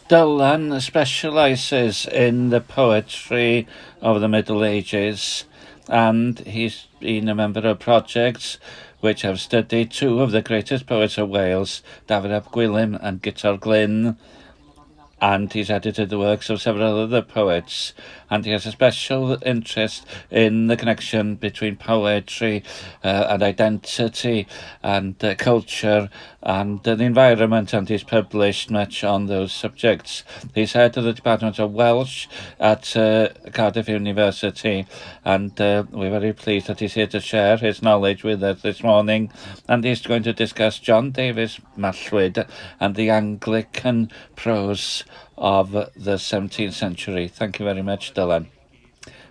Dylan specialises in the poetry of the Middle Ages, and he's been a member of projects which have studied two of the greatest poets of Wales, Dafydd ap Gwilym and Guto'r Glyn, and he's edited the works of several other poets, and he has a special interest in the connection between poetry and identity and culture and the environment, and he's published much on those subjects. He's head of the Department of Welsh at Cardiff University, and we're very pleased that he's here to share his knowledge with us this morning, and he's going to discuss John Davies Mallwyd and the Anglican prose of the 17th century. Thank you very much, Dylan.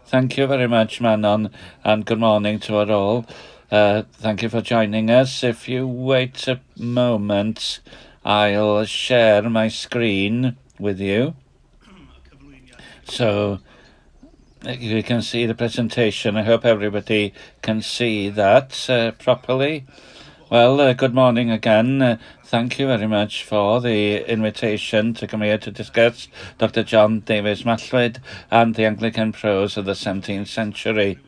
Thank you very much, Manon, and good morning to us all. Thank you for joining us. If you wait a moment, I'll share my screen with you so you can see the presentation. I hope everybody can see that properly. Well, good morning again. Thank you very much for the invitation to come here to discuss Dr. John Davies Mallwyd and the Anglican prose of the 17th century.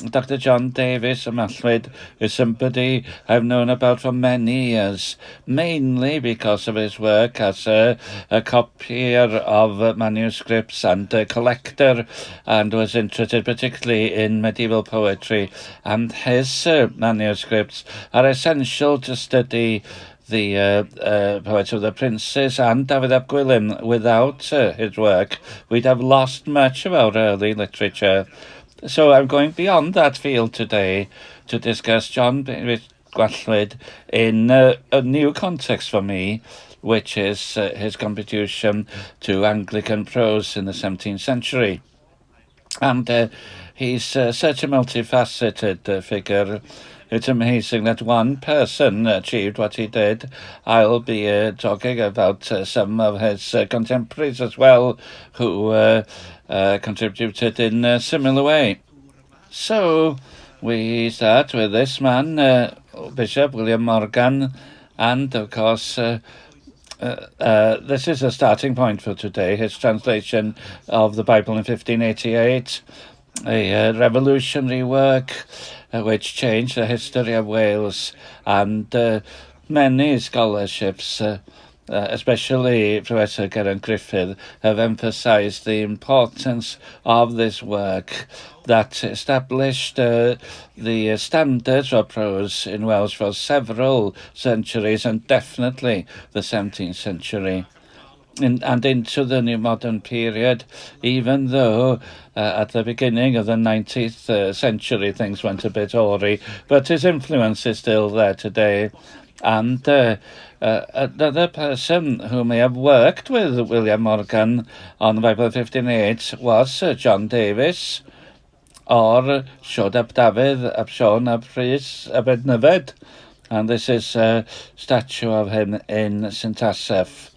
Dr. John Davies of Mallwyd is somebody I've known about for many years, mainly because of his work as a copier of manuscripts and a collector, and was interested particularly in medieval poetry, and his manuscripts are essential to study the poets of the Princes and Dafydd ap Gwilym. Without his work, we'd have lost much of our early literature. So I'm going beyond that field today to discuss John Davies Gwallwyd in a new context for me, which is his contribution to Anglican prose in the 17th century. And he's such a multifaceted figure. It's amazing that one person achieved what he did. I'll be talking about some of his contemporaries as well, who contributed in a similar way. So we start with this man, Bishop William Morgan, and of course this is a starting point for today, his translation of the Bible in 1588, a revolutionary work which changed the history of Wales, and many scholarships, especially Professor Geraint Gruffydd, have emphasised the importance of this work that established the standards for prose in Welsh for several centuries, and definitely the 17th century. And into the new modern period, even though at the beginning of the 19th century things went a bit awry, but his influence is still there today. And another person who may have worked with William Morgan on the Bible of 1508 was Sir John Davies, or Siôn ap Dafydd ap Siôn ap Rhys ap Ednyfed. And this is a statue of him in St Asaph.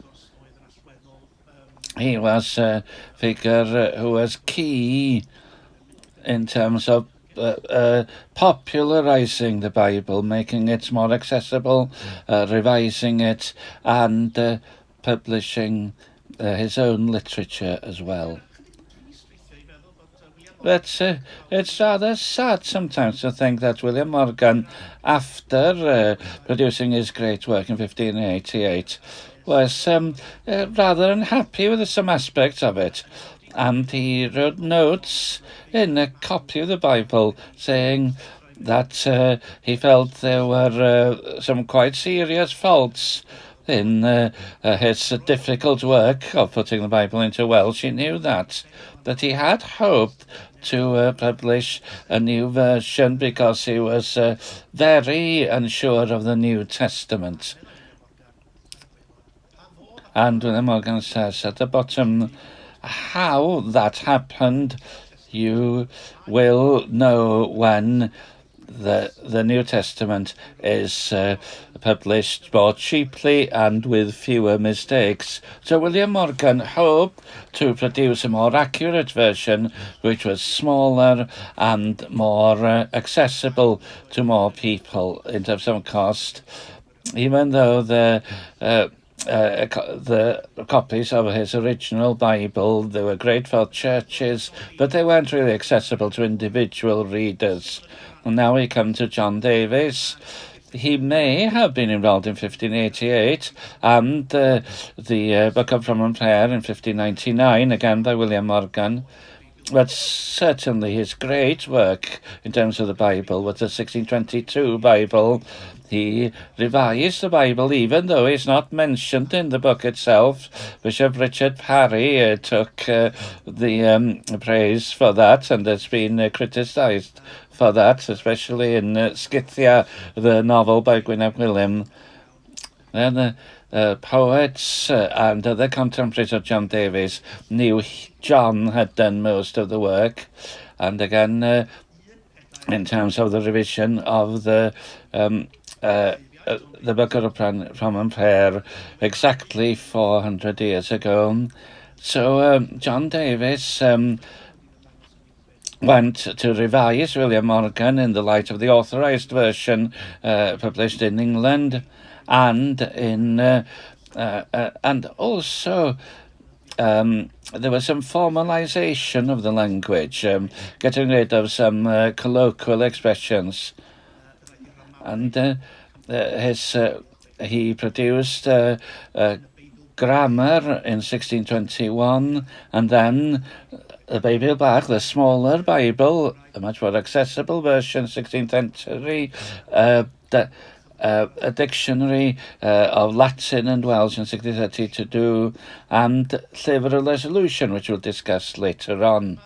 He was a figure who was key in terms of popularizing the Bible, making it more accessible, revising it, and publishing his own literature as well. But it's rather sad sometimes to think that William Morgan, after producing his great work in 1588, was rather unhappy with some aspects of it. And he wrote notes in a copy of the Bible saying that he felt there were some quite serious faults in his difficult work of putting the Bible into Welsh. He knew that, but he had hoped to publish a new version because he was very unsure of the New Testament. And William Morgan says at the bottom, how that happened, you will know when the New Testament is published more cheaply and with fewer mistakes. So William Morgan hoped to produce a more accurate version, which was smaller and more accessible to more people in terms of cost, even though the the copies of his original Bible. They were great for churches, but they weren't really accessible to individual readers. And now we come to John Davies. He may have been involved in 1588 and the Book of Common Prayer in 1599, again by William Morgan. But certainly his great work in terms of the Bible was the 1622 Bible. He revised the Bible, even though it's not mentioned in the book itself. Bishop Richard Parry took the praise for that, and has been criticised for that, especially in Scythia, the novel by Gwyneb Gwilym. Then the poets and other contemporaries of John Davies knew John had done most of the work. And again, in terms of the revision of the Book of Common Prayer exactly 400 years ago. So John Davies went to revise William Morgan in the light of the authorised version published in England, and in and also there was some formalisation of the language, getting rid of some colloquial expressions, and he produced a grammar in 1621, and then the Beibl Bach, the smaller Bible, a much more accessible version, 16th century, a dictionary of Latin and Welsh in 1632, and Llyfr y Resolution, which we'll discuss later on.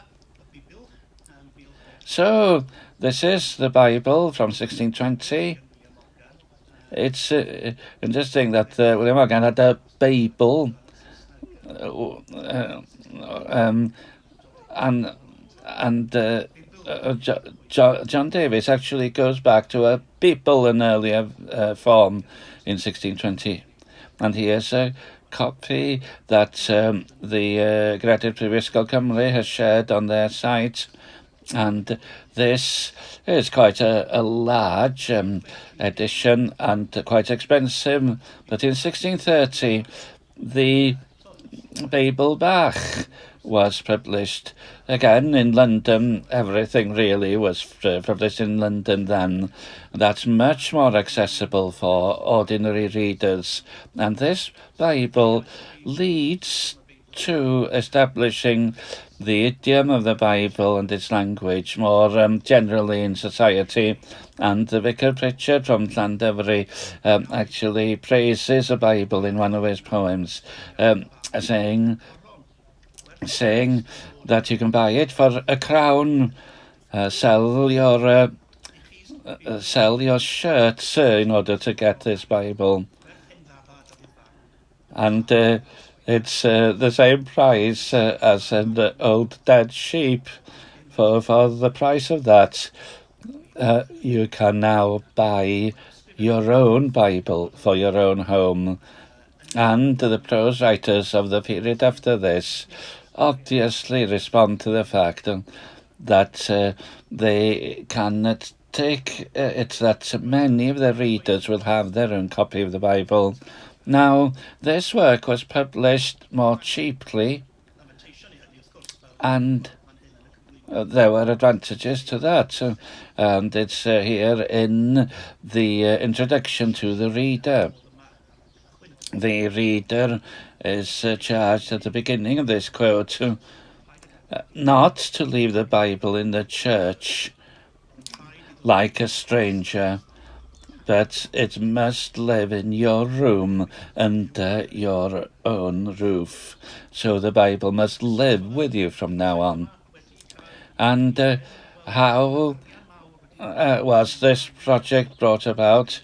So this is the Bible from 1620. It's interesting that William Morgan had a Bible, and John Davies actually goes back to a Bible, an earlier form in 1620. And here's a copy that the Greater Prifysgol Cymru has shared on their site. And this is quite a large edition and quite expensive. But in 1630, the Beibl Bach was published again in London. Everything really was published in London then. That's much more accessible for ordinary readers. And this Bible leads to establishing the idiom of the Bible and its language more generally in society. And the Vicar Pritchard from Llandovery actually praises the Bible in one of his poems, saying that you can buy it for a crown, sell your shirts in order to get this Bible. And it's the same price as an old dead sheep. For the price of that, you can now buy your own Bible for your own home. And the prose writers of the period after this obviously respond to the fact that they cannot take it that many of their readers will have their own copy of the Bible. Now, this work was published more cheaply, and there were advantages to that. And it's here in the introduction to the reader. The reader is charged at the beginning of this quote not to leave the Bible in the church like a stranger, but it must live in your room under your own roof. So the Bible must live with you from now on. And how was this project brought about?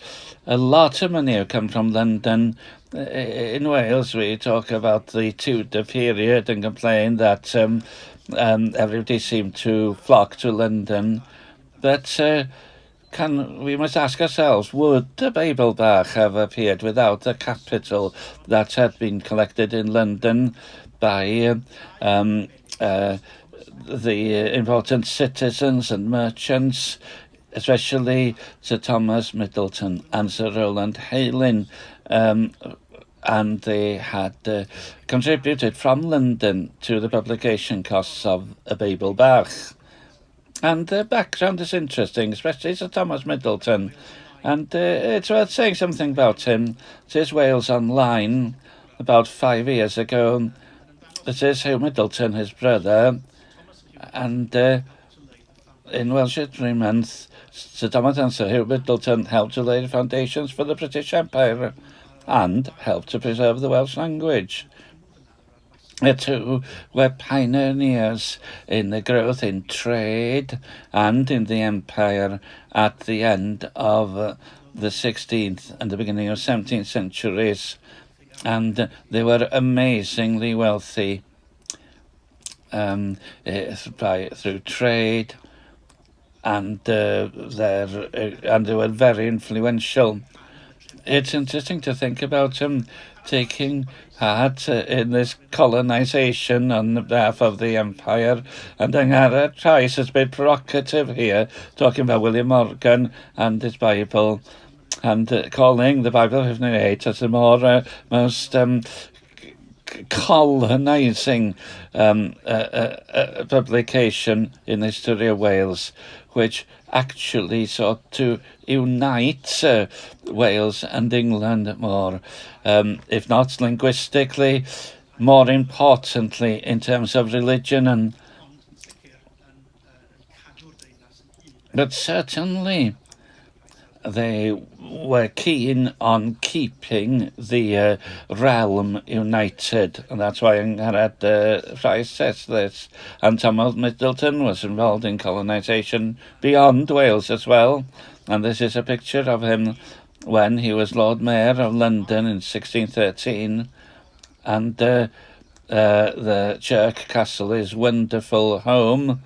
A lot of money have come from London. In Wales, we talk about the Tudor period and complain that everybody seemed to flock to London. But we must ask ourselves, would the Beibl Bach have appeared without the capital that had been collected in London by the important citizens and merchants, especially Sir Thomas Middleton and Sir Rowland Heylyn, And they had contributed from London to the publication costs of a Beibl Bach. And the background is interesting, especially Sir Thomas Myddelton. And it's worth saying something about him. It is Wales Online about 5 years ago. It is Hugh Myddelton, his brother, and in Welsh History Month, Sir Thomas and Sir Hugh Myddelton helped to lay the foundations for the British Empire and helped to preserve the Welsh language. The two were pioneers in the growth in trade and in the empire at the end of the 16th and the beginning of 17th centuries, and they were amazingly wealthy through trade, and they were very influential. It's interesting to think about him taking part in this colonisation on behalf of the empire. And Angharad Price has been provocative here, talking about William Morgan and his Bible, and calling the Bible of 1588 as the most colonising publication in the history of Wales, which actually sought to unite Wales and England more, if not linguistically, more importantly in terms of religion. And but certainly they were keen on keeping the realm united, and that's why Angharad Price says this. And Thomas Myddelton was involved in colonisation beyond Wales as well, and this is a picture of him when he was Lord Mayor of London in 1613, and the Chirk Castle, his wonderful home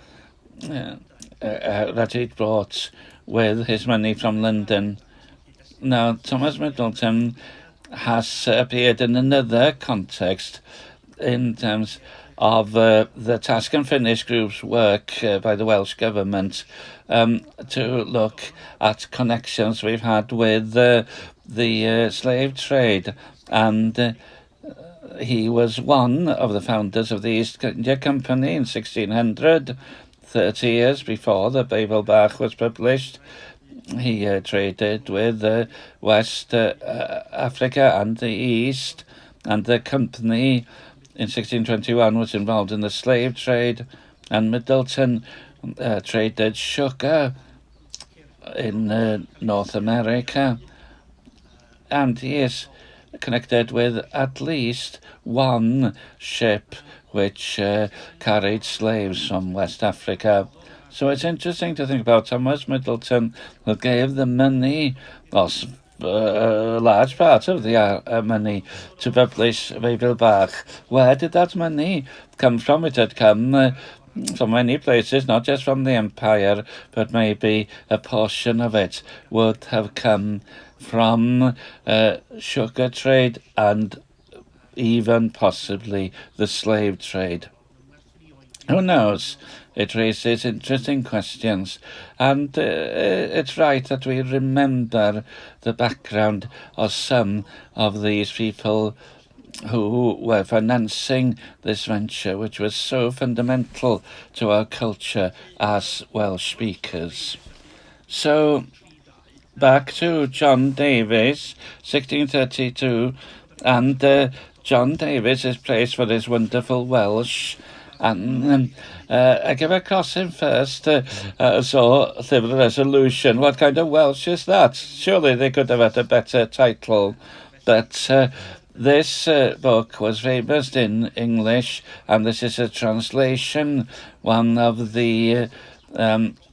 that he'd brought with his money from London. Now, Thomas Myddelton has appeared in another context in terms of the Task and Finish Group's work by the Welsh Government to look at connections we've had with the slave trade. And he was one of the founders of the East India Company in 1600, 30 years before the Beibl Bach was published. He traded with West Africa and the East, and the company in 1621 was involved in the slave trade, and Myddelton traded sugar in North America. And he is connected with at least one ship which carried slaves from West Africa. So it's interesting to think about Thomas Myddelton, who gave the money, or a large part of the money, to publish Beibl Bach. Where did that money come from? It had come from many places, not just from the empire, but maybe a portion of it would have come from sugar trade and even possibly the slave trade. Who knows? It raises interesting questions, and it's right that we remember the background of some of these people who were financing this venture, which was so fundamental to our culture as Welsh speakers. So, back to John Davies, 1632, and John Davies is praised for his wonderful Welsh. And I came across him first, so Llyfr Resolution. What kind of Welsh is that? Surely they could have had a better title. But this book was famous in English, and this is a translation, one of the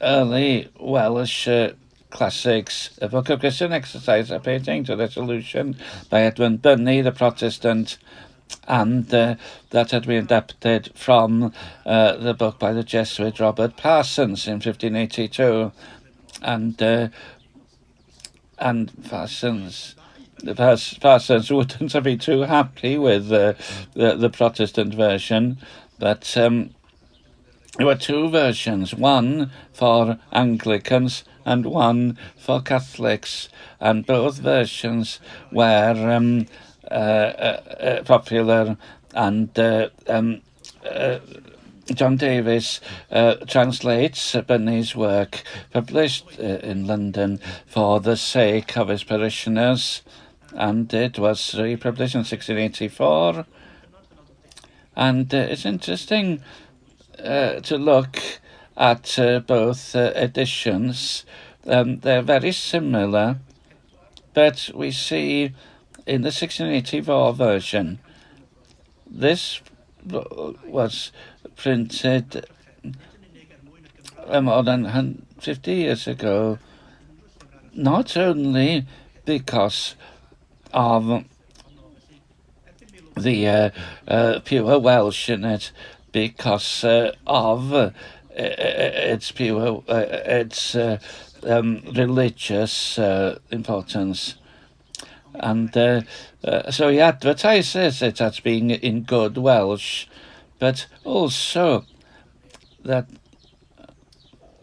early Welsh classics, a book of Christian exercise, a painting to resolution by Edwin Bunny, the Protestant, and that had been adapted from the book by the Jesuit Robert Parsons in 1582, and Parsons wouldn't have been too happy with the Protestant version, but there were two versions, one for Anglicans and one for Catholics, and both versions were popular, and John Davies translates Burney's work, published in London, for the sake of his parishioners, and it was republished in 1684. And it's interesting to look at both editions. They're very similar, but we see in the 1684 version, this was printed more than 50 years ago, not only because of the pure Welsh in it, because of its pure its religious importance. And so he advertises it as being in good Welsh, but also that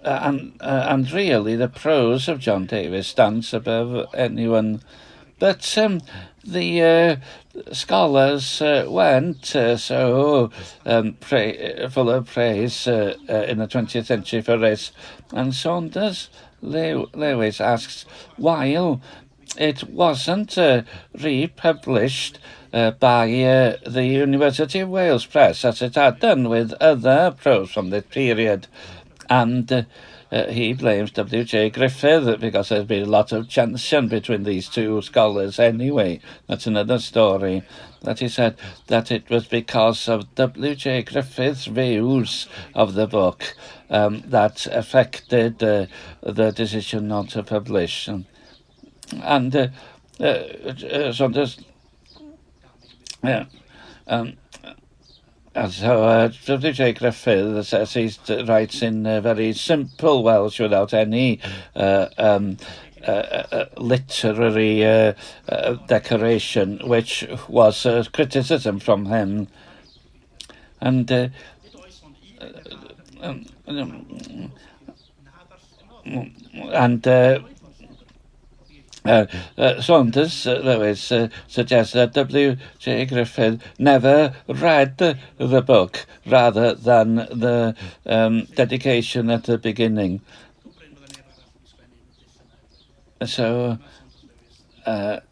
and really the prose of John Davies stands above anyone. But the scholars weren't so full of praise in the 20th century for this. And Saunders Lewis asks, while it wasn't republished by the University of Wales Press, as it had done with other prose from this period, and he blames W.J. Griffith because there's been a lot of tension between these two scholars anyway. That's another story. That he said that it was because of W.J. Griffith's views of the book that affected the decision not to publish. And Saunders, yeah, and so W.J. Griffith says he writes in very simple Welsh without any literary decoration, which was a criticism from him. And Saunders Lewis suggests that W.J. Griffith never read the book, rather than the dedication at the beginning. So, but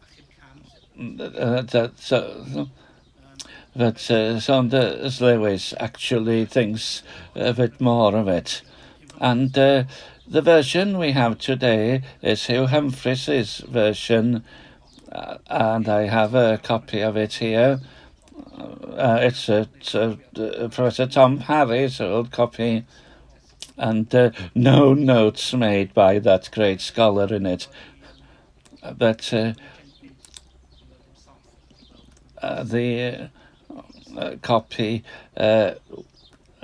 Saunders Lewis actually thinks a bit more of it. And the version we have today is Hugh Humphreys' version, and I have a copy of it here. It's Professor Tom Parry's old copy, and no notes made by that great scholar in it. But the copy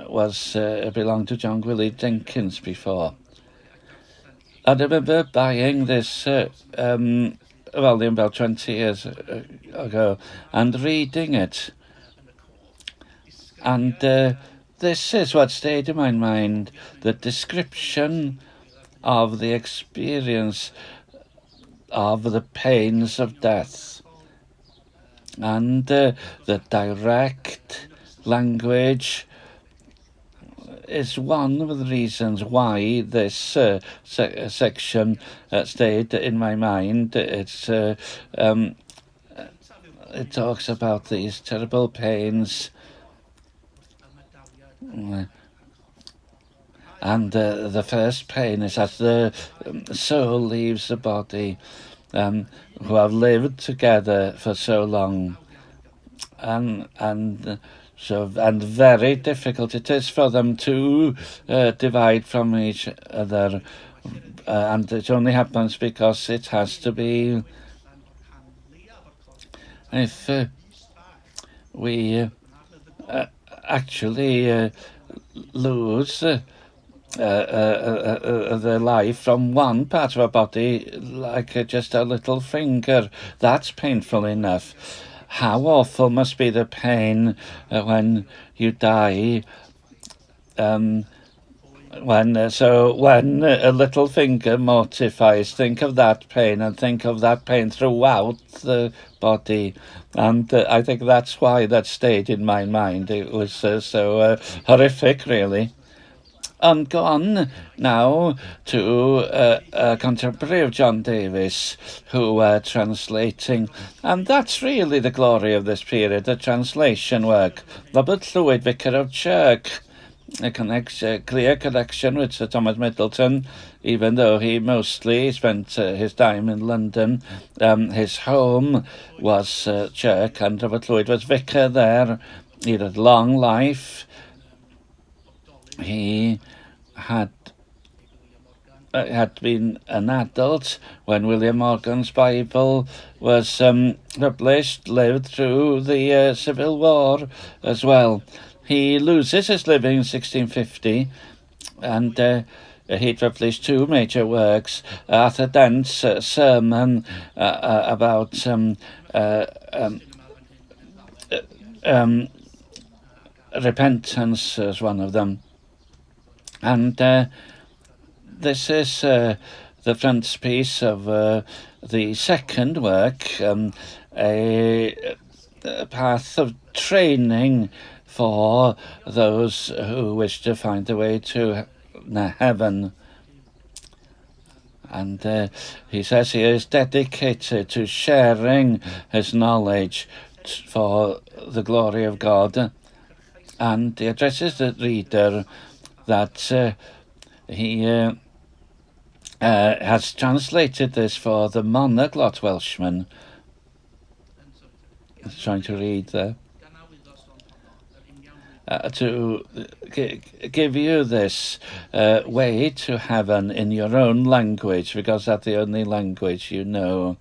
was belonged to John Gwilly Jenkins before. I remember buying this about 20 years ago and reading it. And this is what stayed in my mind, the description of the experience of the pains of death and the direct language is one of the reasons why this section stayed in my mind. It's it talks about these terrible pains, and the first pain is as the soul leaves the body, who have lived together for so long, and very difficult it is for them to divide from each other, and it only happens because it has to be. If we actually lose the life from one part of our body, like just a little finger, that's painful enough. How awful must be the pain when you die When so when a little finger mortifies, think of that pain and think of that pain throughout the body. And I think that's why that stayed in my mind. It was so horrific, really. And go on now to a contemporary of John Davies, who were translating. And that's really the glory of this period, the translation work. Robert Llwyd, Vicar of Chirk, a clear connection with Sir Thomas Middleton, even though he mostly spent his time in London. His home was Chirk, and Robert Llwyd was vicar there. He had a long life. He had been an adult when William Morgan's Bible was published, lived through the Civil War as well. He loses his living in 1650, and he published two major works, Arthur Dent's sermon about repentance as one of them. And this is the frontispiece of the second work, a path of training for those who wish to find the way to heaven. And he says he is dedicated to sharing his knowledge for the glory of God. And he addresses the reader that he has translated this for the monoglot Welshman. Trying to read there. To give you this way to heaven in your own language, because that's the only language you know.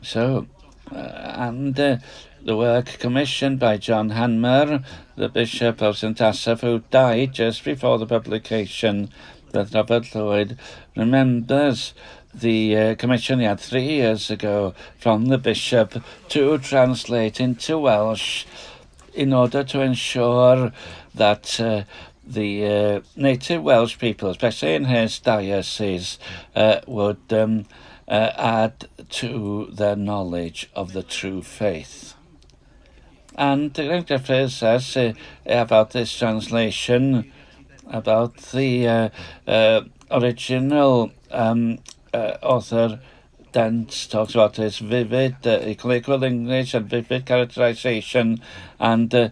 So, and the work commissioned by John Hanmer, the Bishop of St Asaph, who died just before the publication, that Robert Llwyd remembers the commission he had 3 years ago from the bishop to translate into Welsh in order to ensure that the native Welsh people, especially in his diocese, would add to their knowledge of the true faith. And Griffiths says about this translation, about the original author Dent talks about his vivid colloquial English and vivid characterization, and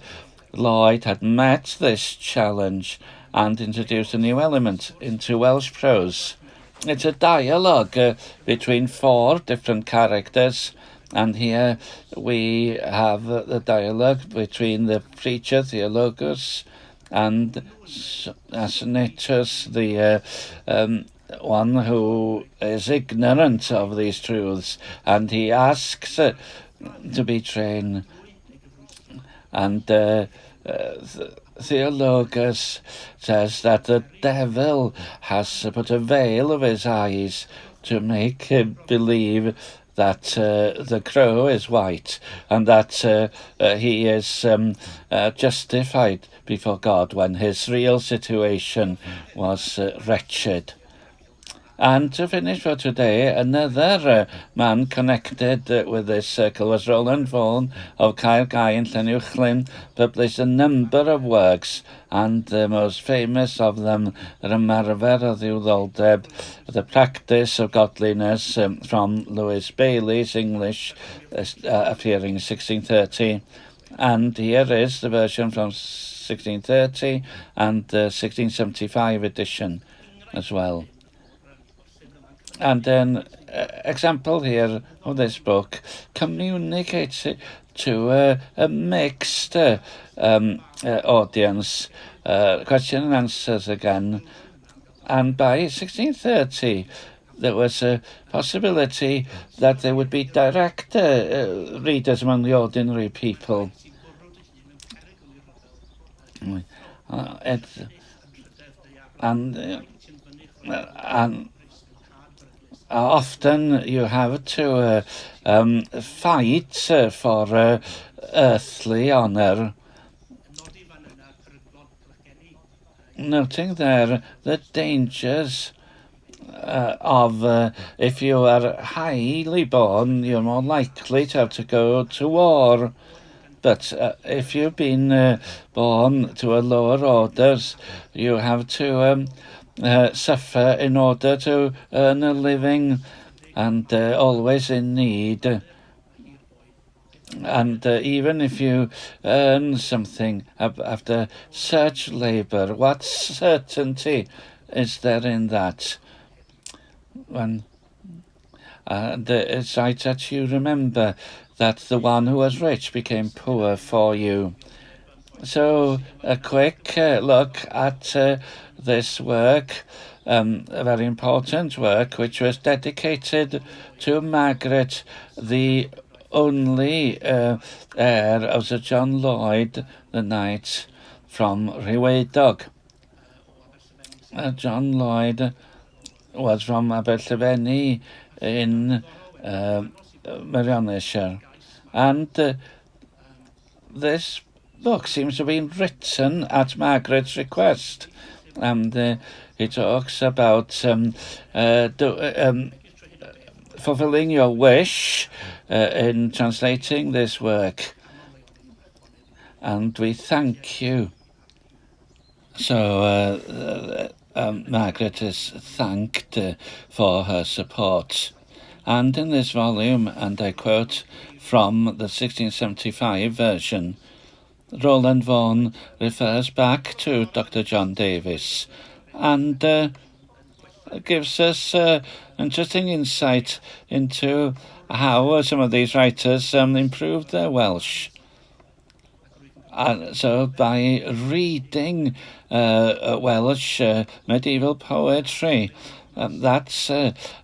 Lloyd had met this challenge and introduced a new element into Welsh prose. It's a dialogue between four different characters, and here we have the dialogue between the preacher Theologus and Asinitus, the one who is ignorant of these truths, and he asks to be trained. And Theologus says that the devil has put a veil over his eyes to make him believe that the crow is white and that he is justified before God when his real situation was wretched. And to finish for today, another man connected with this circle was Roland Vaughan of Caergai in Llanuwchllyn, published a number of works, and the most famous of them, Yr Ymarfer o Dduwddoldeb, The Practice of Godliness, from Lewis Bayly's English, appearing in 1630. And here is the version from 1630 and the 1675 edition as well. And an example here of this book communicates it to a mixed audience, question and answers again. And by 1630, there was a possibility that there would be direct readers among the ordinary people. And often you have to fight for earthly honour. Noting there the dangers of if you are highly born, you're more likely to have to go to war. But if you've been born to a lower orders, you have to suffer in order to earn a living, and always in need. And even if you earn something after such labour, what certainty is there in that? And it's right that you remember that the one who was rich became poor for you. So a quick look at this work, a very important work, which was dedicated to Margaret, the only heir of Sir John Lloyd, the knight from Rhiwedog. John Lloyd was from Aberllefenni in Merionethshire, and this book seems to have been written at Margaret's request, and he talks about fulfilling your wish in translating this work, and we thank you. So Margaret is thanked for her support. And in this volume, and I quote from the 1675 version, Roland Vaughan refers back to Dr. John Davies and gives us interesting insight into how some of these writers improved their Welsh. And so by reading Welsh medieval poetry, that's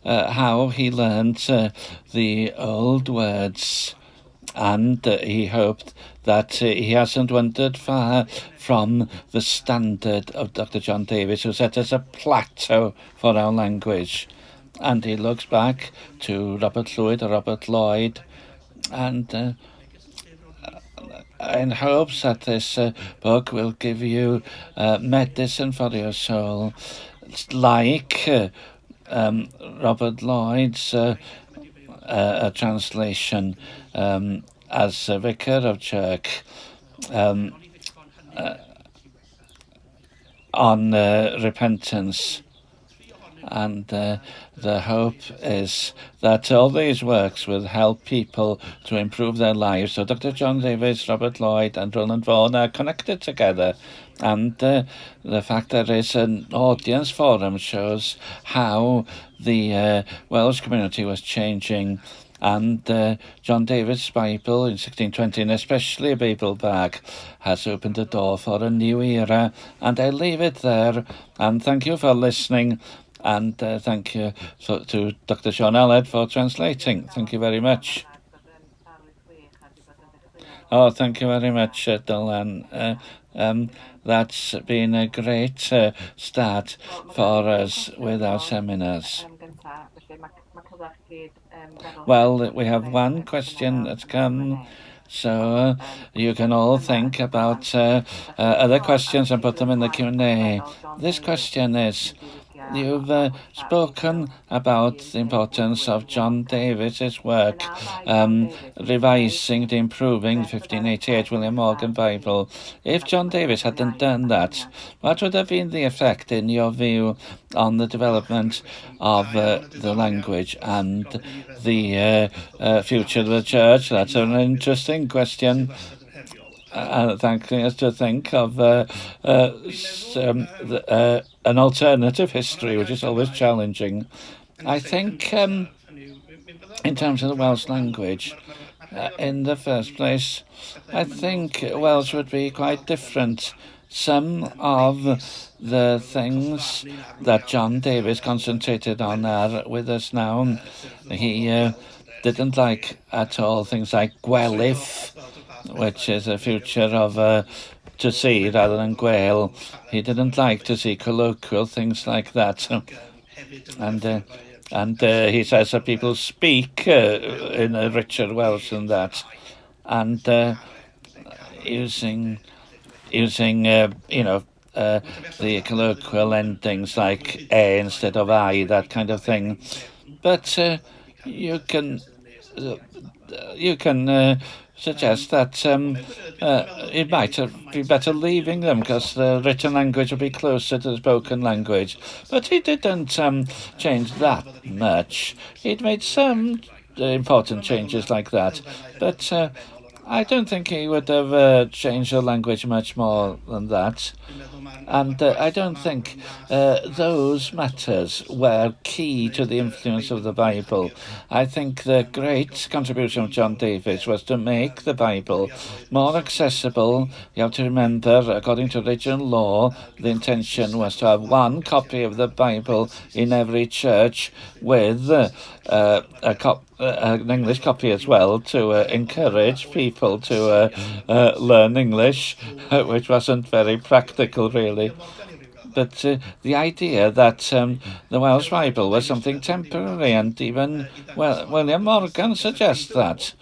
how he learned the old words, and he hoped that he hasn't wandered far from the standard of Dr. John Davies, who set us a plateau for our language. And he looks back to Robert Llwyd or Robert Lloyd, and in hopes that this book will give you medicine for your soul, like Robert Lloyd's translation as a vicar of Chirk on repentance. And the hope is that all these works will help people to improve their lives. So Dr. John Davies, Robert Lloyd and Roland Vaughan are connected together. And the fact there is an audience forum shows how the Welsh community was changing. And John Davies' Bible in 1620, and especially Beibl Bach, has opened the door for a new era. And I leave it there. And thank you for listening. And thank you to Dr. Sean Aled for translating. Thank you very much. Oh, thank you very much, Dylan. That's been a great start for us with our seminars. Well, we have one question that's come, so you can all think about other questions and put them in the Q&A. This question is, you've spoken about the importance of John Davies's work, revising the improving 1588 William Morgan Bible. If John Davies hadn't done that, what would have been the effect, in your view, on the development of the language and the future of the church? That's an interesting question. Thanking us to think of an alternative history, which is always challenging. I think in terms of the Welsh language, in the first place, I think Welsh would be quite different. Some of the things that John Davies concentrated on are with us now. He didn't like at all things like gwelif, which is a future of to see rather than gwel. He didn't like to see colloquial things like that. And he says that people speak in a richer Welsh than that. And using the colloquial endings like a instead of I, that kind of thing. But you can suggest that it might be better leaving them because the written language would be closer to the spoken language. But he didn't change that much. He'd made some important changes like that, but I don't think he would have changed the language much more than that. And I don't think those matters were key to the influence of the Bible. I think the great contribution of John Davies was to make the Bible more accessible. You have to remember, according to original law, the intention was to have one copy of the Bible in every church with an English copy as well, to encourage people to learn English, which wasn't very practical, really. But the idea that the Welsh Bible was something temporary, and even William Morgan suggests that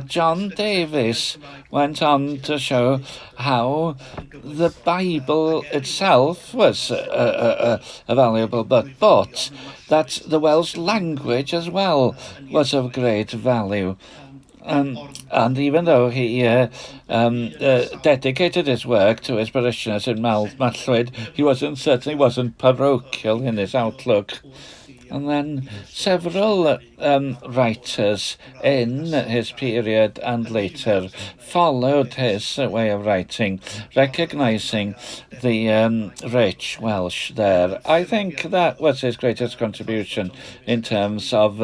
John Davies went on to show how the Bible itself was a valuable book, but that the Welsh language as well was of great value. And even though he dedicated his work to his parishioners in Mallwyd, he certainly wasn't parochial in his outlook. And then several writers in his period and later followed his way of writing, recognising the rich Welsh there. I think that was his greatest contribution in terms of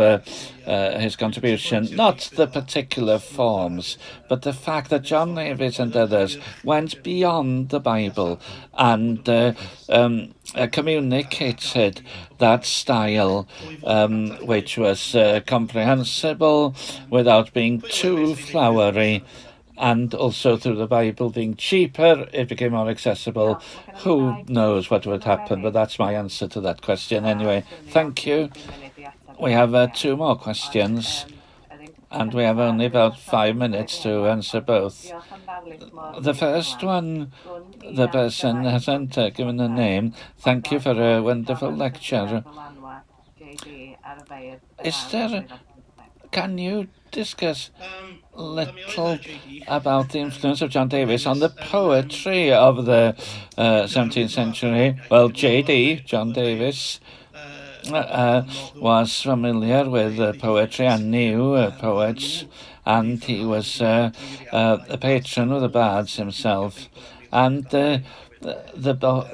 his contribution, not the particular forms, but the fact that John Davies and others went beyond the Bible and communicated that style, which was comprehensible without being too flowery, and also through the Bible being cheaper, it became more accessible. Who knows what would happen, but that's my answer to that question anyway. Thank you. We have two more questions, and we have only about 5 minutes to answer both. The first one, the person hasn't given a name. Thank you for a wonderful lecture. Can you discuss little about the influence of John Davies on the poetry of the 17th century? Well, J.D., John Davies, was familiar with poetry and knew poets, and he was a patron of the bards himself. And the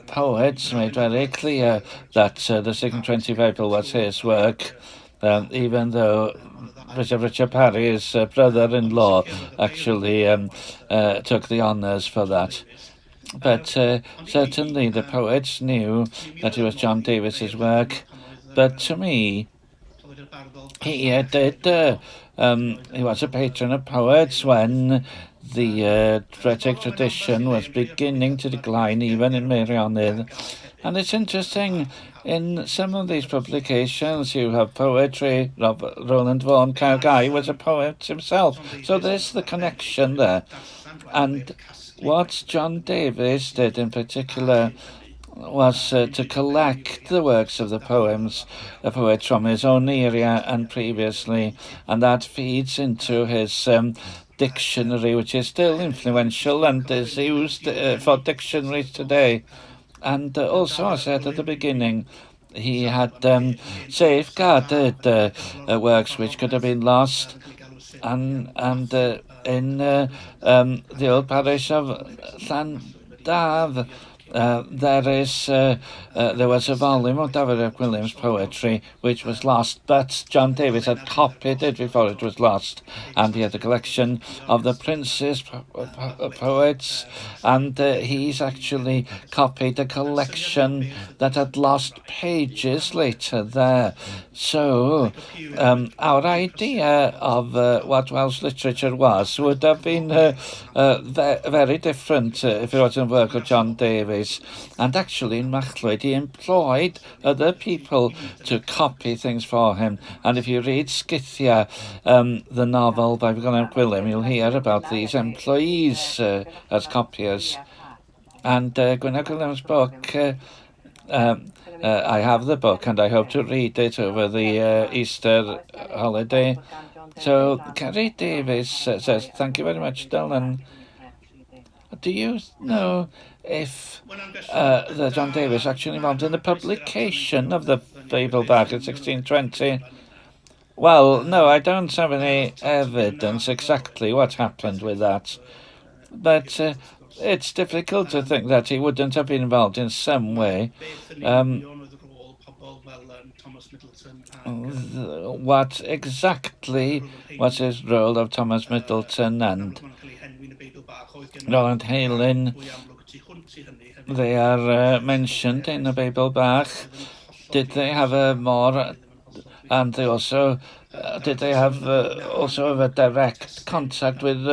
poets made very clear that the 1620 Bible was his work, even though Richard Parry, his brother-in-law, actually took the honours for that. But certainly the poets knew that it was John Davies's work. But to me, he he was a patron of poets when the poetic tradition was beginning to decline, even in Meirionnydd. And it's interesting, in some of these publications you have poetry. Roland Vaughan Caer Gai was a poet himself. So there's the connection there. And what John Davies did in particular was to collect the works of the poems, the poets from his own area and previously, and that feeds into his dictionary, which is still influential and is used for dictionaries today. And also, I said at the beginning, he had safeguarded works which could have been lost, and in the old parish of Llandaf, there was a volume of Dafydd ap Gwilym's poetry which was lost, but John Davies had copied it before it was lost, and he had a collection of the Prince's poets, and he's actually copied a collection that had lost pages later there. So our idea of what Welsh literature was would have been very different if it wasn't the work of John Davies. And actually in Mallwyd he employed other people to copy things for him. And if you read Scythia, the novel by Gwilym, you'll hear about these employees as copiers. And Gwynedd Williams' book, I have the book and I hope to read it over the Easter holiday. So Kerry Davis says, thank you very much, Dylan. Do you know if the John Davies actually involved in the publication of the Beibl Bach in 1620? Well, no, I don't have any evidence exactly what happened with that. But it's difficult to think that he wouldn't have been involved in some way. What exactly was his role of Thomas Middleton and Roland Heylin? They are mentioned in the Beibl Bach. Did they have a more, and they also, did they have also have a direct contact with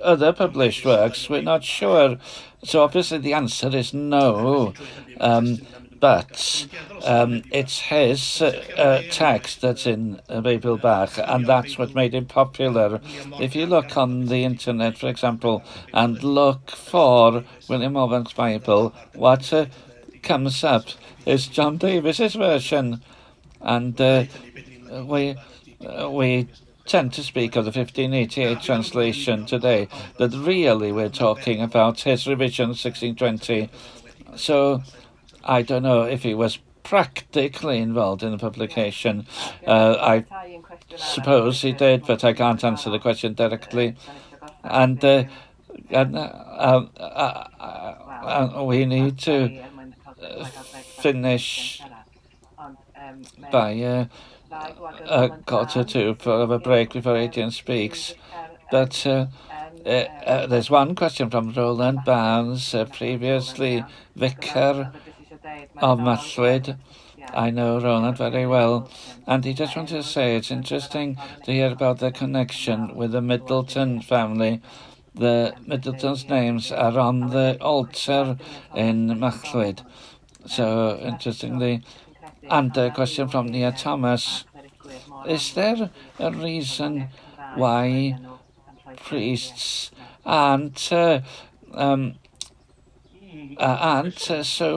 other published works? We're not sure. So obviously the answer is no. But it's his text that's in Beibl Bach, and that's what made it popular. If you look on the internet, for example, and look for William Morgan's Bible, what comes up is John Davies's version. And we tend to speak of the 1588 translation today, but really we're talking about his revision 1620. So I don't know if he was practically involved in the publication. I suppose he did, but I can't answer the question directly. And we need to finish by 1:45 for a break before Adrian speaks. But there's one question from Roland Barnes, previously vicar of Mallwyd. I know Roland very well, and he just wanted to say it's interesting to hear about the connection with the Middleton family. The Middleton's names are on the altar in Mallwyd. So, interestingly, and a question from Nia Thomas. Is there a reason why priests aren't so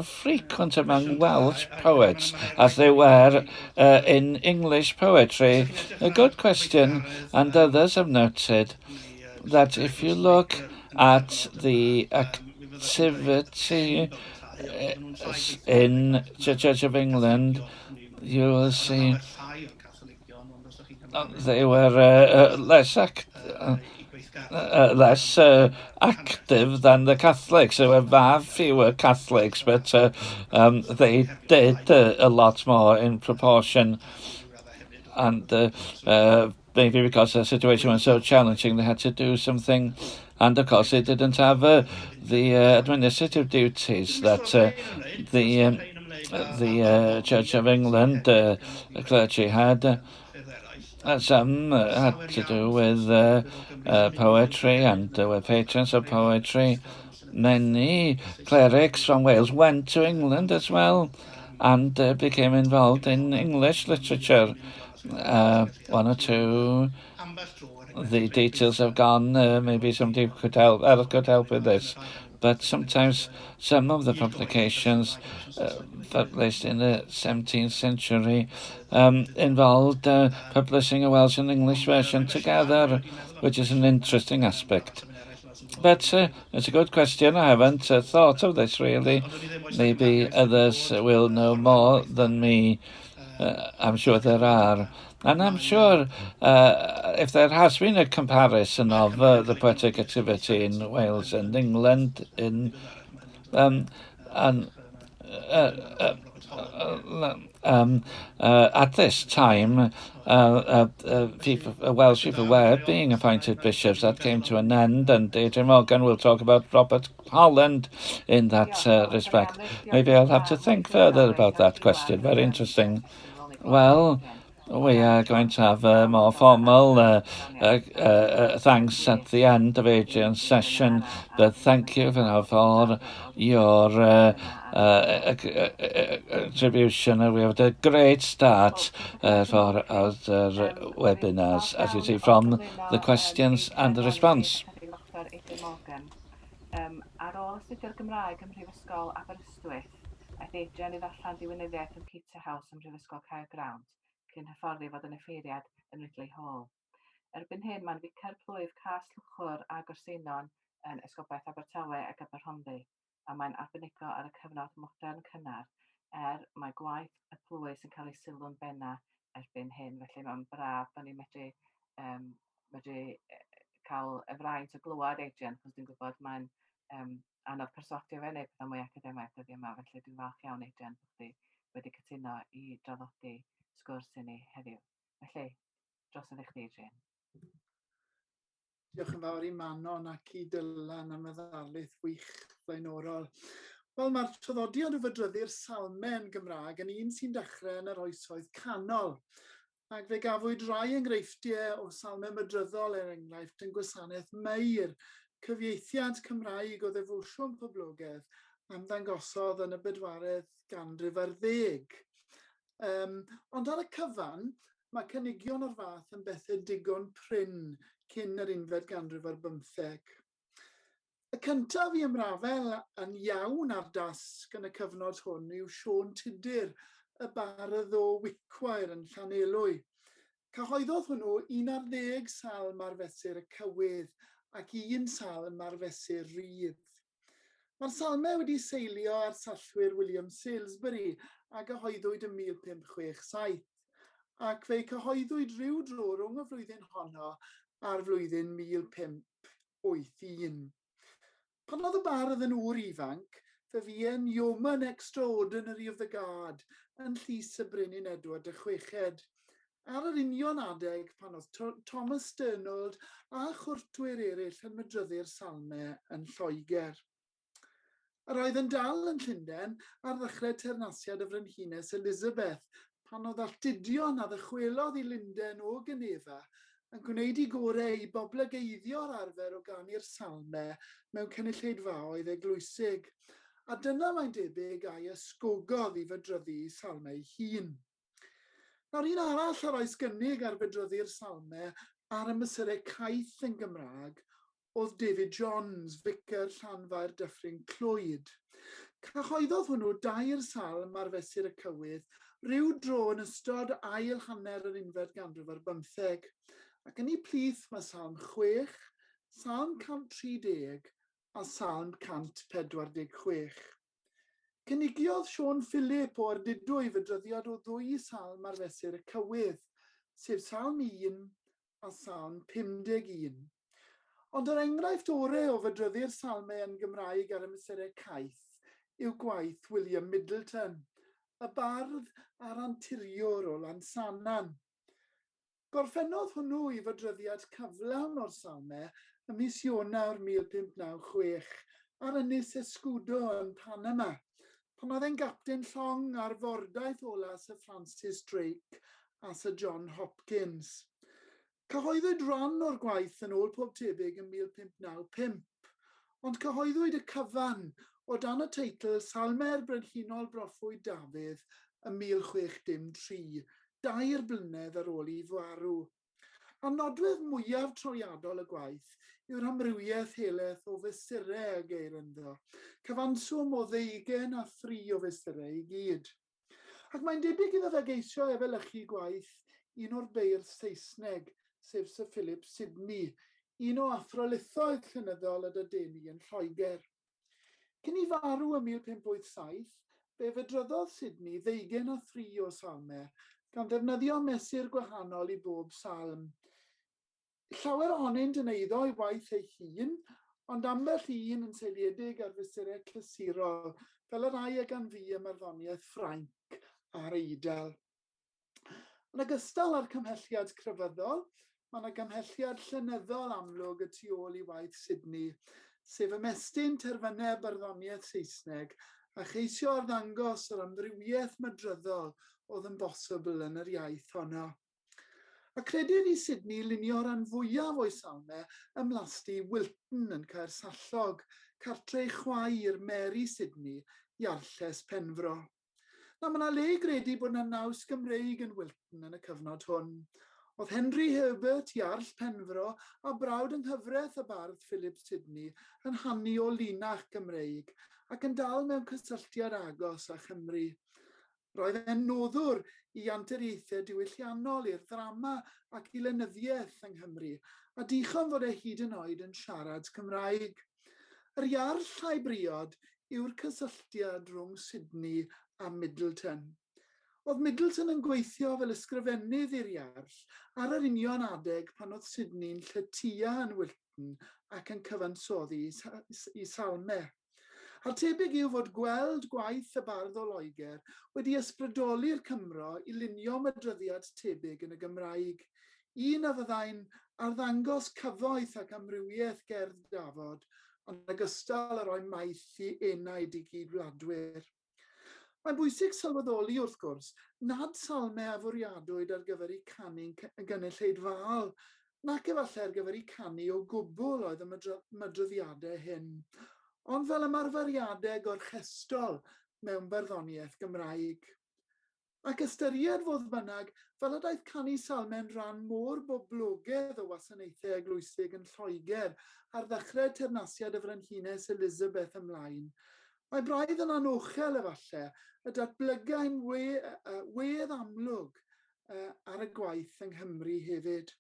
frequent among Welsh poets as they were in English poetry? A good question, and others have noted that if you look at the activity in the Church of England, you will see they were less active than the Catholics. There were far fewer Catholics, but they did a lot more in proportion. And maybe because the situation was so challenging, they had to do something. And of course, they didn't have the administrative duties that the Church of England clergy had. Some had to do with poetry and were patrons of poetry. Many clerics from Wales went to England as well and became involved in English literature. One or two, the details have gone. Maybe somebody could help. Else could help with this. But sometimes some of the publications published in the 17th century involved publishing a Welsh and English version together, which is an interesting aspect. But it's a good question. I haven't thought of this really. Maybe others will know more than me. I'm sure there are. And I'm sure if there has been a comparison of the poetic activity in Wales and England in at this time, Welsh people were being appointed bishops. That came to an end, and Adrian Morgan will talk about Robert Holland in that respect. Maybe I'll have to think further about that question. Very interesting. Well, we are going to have a more formal thanks at the end of Adrian's session, but thank you for now for your contribution. We had a great start for our webinars, as you see from the questions and the response. Ar ôl astudio'r Gymraeg ym Mhrifysgol Aberystwyth, aeth Adrian i ddarllen diwinyddiaeth yn Peterhouse ym Mhrifysgol Caergrawnt, cyn hyfforddi fod yn offeiriad yn Ridley Hall. Erbyn hyn, mae'n ficer plwyf Cas Llwchwr a Gorseinon yn Esgobaeth Abertawe ac Aberhonddu, a mae'n arbenigo ar y cyfnod modern cynnar, er mae gwaith y plwy sy'n cael ei sylw'n benna erbyn hyn. Felly mae'n braf bod ni'n medru, medru cael y fraint o glywed Adrian, achos dwi'n gwybod mae'n anodd perswadio fe wneud pethau mwy academaidd dyddiau yma, felly dwi'n falch iawn, Adrian, bod chdi wedi cytuno i draddodi sgwrs i ni heddiw. Felly, drosodd i chdi, Adrian. Diolch yn fawr i Manon ac i Dylan am y ddarlith wych flaenorol. Wel, mae'r traddodiad o fydryddu'r Salmau yn Gymraeg yn un sy'n dechrau yn yr oesoedd canol. Ac fe gafwyd rai enghreifftiau o salmau mydryddol, er enghraifft, yn gwasanaeth Mair, cyfieithiad Cymraeg o ddefosiwn poblogaidd am ddangosodd yn y bedwaredd ganrif ar ddeg. Ond ar y cyfan, mae cynigion o'r fath yn bethau digon prin cyn yr unfed ganrif ar bymtheg. Y cyntaf i ymrafael yn iawn â'r dasg yn y cyfnod hwn yw Siôn Tudur, y bardd o Wicwair yn Llanelwy. Cyhoeddodd hwnnw un ar ddeg salm ar fesur y cywydd ac un salm ar fesur rhydd. Mae'r salmau wedi seilio ar sallwyr William Salesbury a gyhoeddwyd ym 1567, ac fe'i cyhoeddwyd rhyw dro rhwng y flwyddyn honno a'r flwyddyn 1581. Pan oedd y bardd yn ŵr ifanc, fe fu e'n Yeoman Extraordinary of the Guard yn llys y Brenin Edward y Chweched, Ar yr union adeg pan oedd Thomas Sternold a chwrtwyr eraill yn mydryddu'r Salmau yn Lloegr. Yr oedd yn dal yn Llundain ar ddechrau teyrnasiad y Frenhines Elizabeth, pan oedd alltudion a ddychwelodd i Lundain o Genefa yn gwneud eu gorau i boblogeiddio'r arfer o ganu'r Salmau mewn cynulleidfaoedd eglwysig, a dyna, mae'n debyg, a'i ysgogodd i fydryddu'i Salmau ei hun. Nawr, un arall a roes gynnig ar fydryddu'r Salmau ar y mesurau caeth yn Gymraeg oedd David Johns, ficer Llanfair Dyffryn Clwyd. Cyhoeddodd hwnnw dair salm ar fesur y cywydd ryw dro yn ystod ail hanner yr unfed ganrif ar bymtheg, ac yn eu plith mae Salm 6, Salm 130 a Salm 146. Cynigiodd Siôn Phylip o Ardudwy fydryddiad o ddwy salm ar fesur y cywydd, sef Salm 1 a Salm 51. Ond yr enghraifft orau o fydryddu'r salmau yn Gymraeg ar y mesurau caeth yw gwaith William Middleton, y bardd a'r anturiwr o Lansannan. Gorffennodd hwnnw i fodryddiad cyflawn o'r Salme ym mis Ionawr 1596 ar ynys Escudo yn Panama, pan oedd e'n gapten llong ar fordaith ola Sir Francis Drake a Sir John Hopkins. Cyhoeddwyd rhan o'r gwaith yn ôl pob tebyg ym 1595, ond cyhoeddwyd y cyfan o dan y teitl Salme'r Brenhinol Broffwyd Dafydd ym 1603, dair blynedd ar ôl i farw. A nodwedd mwyaf trawiadol y gwaith yw'r amrywiaeth helaeth o fesurau a geir ynddo, cyfanswm o ddeugain a thri o fesurau i gyd. Ac mae'n debyg iddo fe geisio efelychu gwaith un o'r beirdd Saesneg, sef Sir Philip Sidney, un o athrylithoedd llenyddol y Dadeni yn Lloegr. Cyn i farw ym 1587, fe fydryddodd Sidney ddeugain a thri o salmau, gan ddefnyddio mesur gwahanol i bob salm. Llawer ohonynt yn eiddo ei waith ei hun, ond ambell un yn seiliedig ar fesurau clasurol, fel y rhai a ganfu ym marddoniaeth Ffrainc a'r Eidal. Yn ogystal â'r cymhelliad crefyddol, mae yna gymhelliad llenyddol amlwg y tu ôl i waith Sidney, sef ymestyn terfynau barddoniaeth Saesneg a cheisio arddangos yr amrywiaeth mydryddol oedd yn bosibl yn yr iaith honno. A credir i Sidney lunio rhan fwyaf o'i salmau ym mhlasty Wilton yn Caersallog, cartre ei chwaer Mary Sidney, Iarlles Penfro. Nawr, mae 'na le i gredu bod 'na naws Gymreig yn Wilton yn y cyfnod hwn. Oedd Henry Herbert, Iarll Penfro, a brawd yng nghyfraith y bardd Philip Sidney yn hanu o linach Gymreig ac yn dal mewn cysylltiad agos â Chymru. Roedd e'n noddwr i anturiaethau diwylliannol, i'r ddrama ac i lenyddiaeth yng Nghymru, a dichon fod e hyd yn oed yn siarad Cymraeg. Yr Iarll a'i briod yw'r cysylltiad rhwng Sidney a Middleton. Oedd Middleton yn gweithio fel ysgrifennydd i'r Iarll ar yr union adeg pan oedd Sidney'n lletya yn Wilton ac yn cyfansoddi i salmau. A'r tebyg yw fod gweld gwaith y bardd o Loegr wedi ysbrydoli'r Cymro i lunio mydryddiad tebyg yn y Gymraeg, un a fyddai'n arddangos cyfoeth ac amrywiaeth gerdd dafod, yn ogystal â rhoi maeth i enaid i gyd-wladwyr. Mae'n bwysig sylweddoli, wrth gwrs, nad salmau a fwriadwyd ar gyfer eu canu'n gynulleidfaol, nac efallai ar gyfer eu canu o gwbl oedd y mydryddiadau hyn, ond fel ymarferiadau gorchestol mewn barddoniaeth Gymraeg. Ac ystyried, fodd bynnag, fel y daeth canu salmau'n rhan mor boblogaidd o wasanaethau eglwysig yn Lloegr ar ddechrau teyrnasiad y Frenhines Elizabeth ymlaen, mae braidd yn anochel, efallai, y datblygai'n wedd amlwg ar y gwaith yng Nghymru hefyd.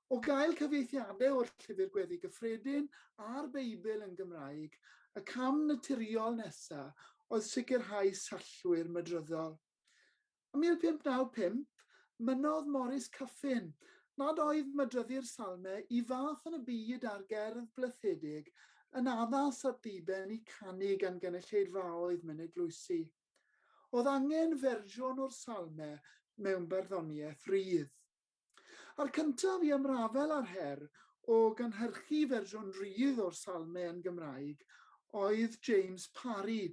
O gael cyfieithiadau o'r Llyfr Gweddi Gyffredin a'r Beibl yn Gymraeg, y cam naturiol nesaf oedd sicrhau sallwyr mydryddol. Ym 1595, mynnodd Morris Kyffin nad oedd mydryddu'r Salmau i fath yn y byd a'r gerdd blythedig yn addas at ddiben i canu gan gynulleidfaoedd mewn eglwysi. Oedd angen fersiwn o'r Salmau mewn barddoniaeth rydd. A'r cyntaf i ymrafael â'r her o gynhyrchu fersiwn rydd o'r Salmau yn Gymraeg oedd James Parry,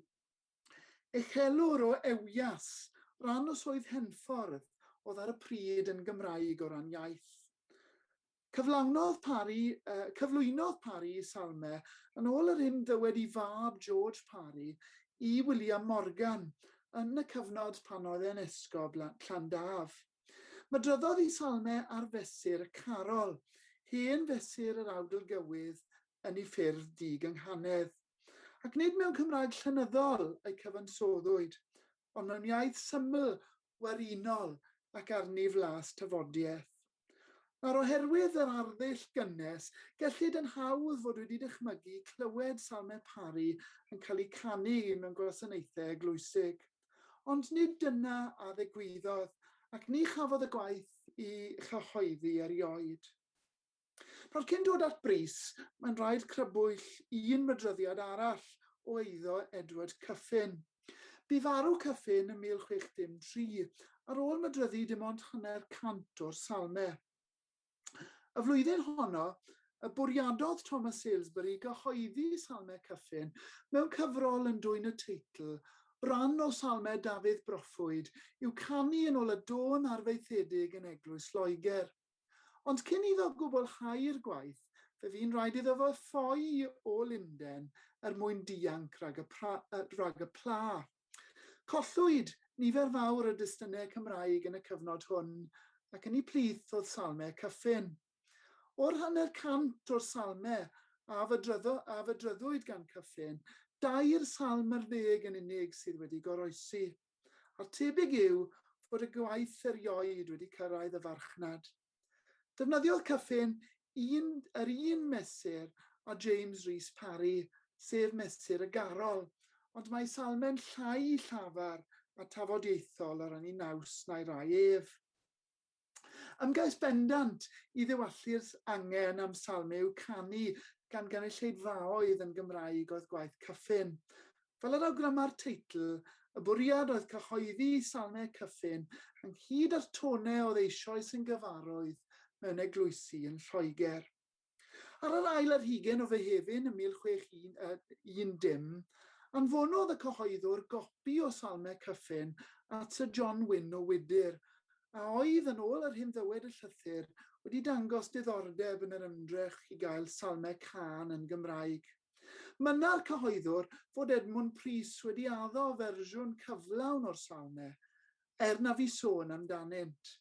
uchelwr o Ewias, ran o Swydd Henffordd oedd ar y pryd yn Gymraeg o ran iaith. Cyflawnodd Parry, cyflwynodd Parry i Salmau yn ôl yr hyn ddywed ei fab George Parry i William Morgan yn y cyfnod pan oedd e'n esgob Llandaf. Mydryddodd ei salmau ar fesur y carol, hen fesur yr awdl gywydd yn ei ffurf di-gynghanedd. Ac nid mewn Cymraeg llenyddol y'i cyfansoddwyd, ond mewn iaith syml, werinol ac arni flas tafodiaeth. Nawr, oherwydd yr arddull gynnes, gellid yn hawdd fod wedi dychmygu clywed Salmau Parry yn cael eu canu mewn gwasanaethau eglwysig. Ond nid dyna a ddigwyddodd, ac ni chafodd y gwaith ei chyhoeddi erioed. Nawr, cyn dod at bris, mae'n rhaid crybwyll un mydryddiad arall o eiddo Edward Kyffin. Bu farw Kyffin ym 1603, ar ôl mydryddu dim ond hanner cant o'r salmau. Y flwyddyn honno, y bwriadodd Thomas Salesbury gyhoeddi Salmau Kyffin mewn cyfrol yn dwyn y teitl Rhan o Salmau Dafydd Broffwyd i'w canu yn ôl y dôn arfaethedig yn Eglwys Loegr. Ond cyn iddo gwblhau'r gwaith, fe fu'n rhaid iddo fo ffoi o Lunden er mwyn dianc rhag y, pra, rhag y pla. Collwyd nifer fawr o destunau Cymraeg yn y cyfnod hwn, ac yn eu plith oedd Salmau Kyffin. O'r hanner cant o'r salmau a, fydryddo, a fydryddwyd gan Kyffin, dair salm ar ddeg yn unig sydd wedi goroesi. A'r tebyg yw fod y gwaith erioed wedi cyrraedd y farchnad. Defnyddiodd Kyffin un, yr un mesur â James Rhys Parry, sef mesur y garol, ond mae salmau'n llai llafar a tafodieithol o ran ei naws na'i rai ef. Ymgais bendant i ddiwallu'r angen am salmau i'w canu gan gynulleidfaoedd yn Gymraeg oedd gwaith Kyffin. Fel yr awgryma'r teitl, y bwriad oedd cyhoeddi salmau Kyffin ynghyd â'r tonau oedd eisoes yn gyfarwydd mewn eglwysi yn Lloegr. Ar yr ail ar hugain o Fehefin ym 1610, anfonodd y cyhoeddwr gopi o Salmau Kyffin at Sir John Wynn o Wydyr, a oedd, yn ôl yr hyn ddywed y llythyr, wedi dangos diddordeb yn yr ymdrech i gael Salmau Cân yn Gymraeg. Mynna'r cyhoeddwr fod Edmwnd Prys wedi addo fersiwn cyflawn o'r Salmau, er na fu sôn amdanynt.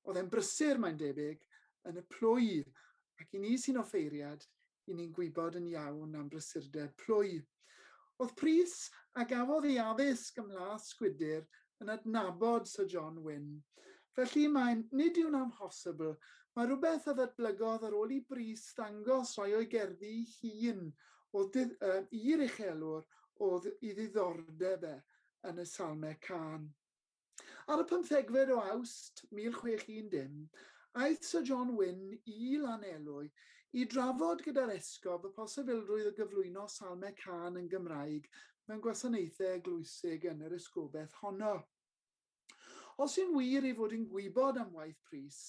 Oedd e'n brysur, mae'n debyg, yn y plwy, ac i ni sy'n offeiriad, i ni'n gwybod yn iawn am brysurdeb plwy. Oedd Prys, a gafodd ei addysg ym Mhlas Gwydir, yn adnabod Sir John Wynne. Felly mae'n, nid yw'n amhosibl, mae rhywbeth a ddatblygodd ar ôl i Brys ddangos rhai o'i gerddi ei hun oedd i'r uchelwr oedd i ddiddordeb e yn y Salmau Cân. Ar y pymthegfed o Awst 1610, aeth Sir John Wynne i Lanelwy i drafod gyda'r esgob y posibilrwydd o gyflwyno Salmau Cân yn Gymraeg mewn gwasanaethau eglwysig yn yr esgobaeth honno. Os yw'n wir ei fod yn gwybod am waith Prys,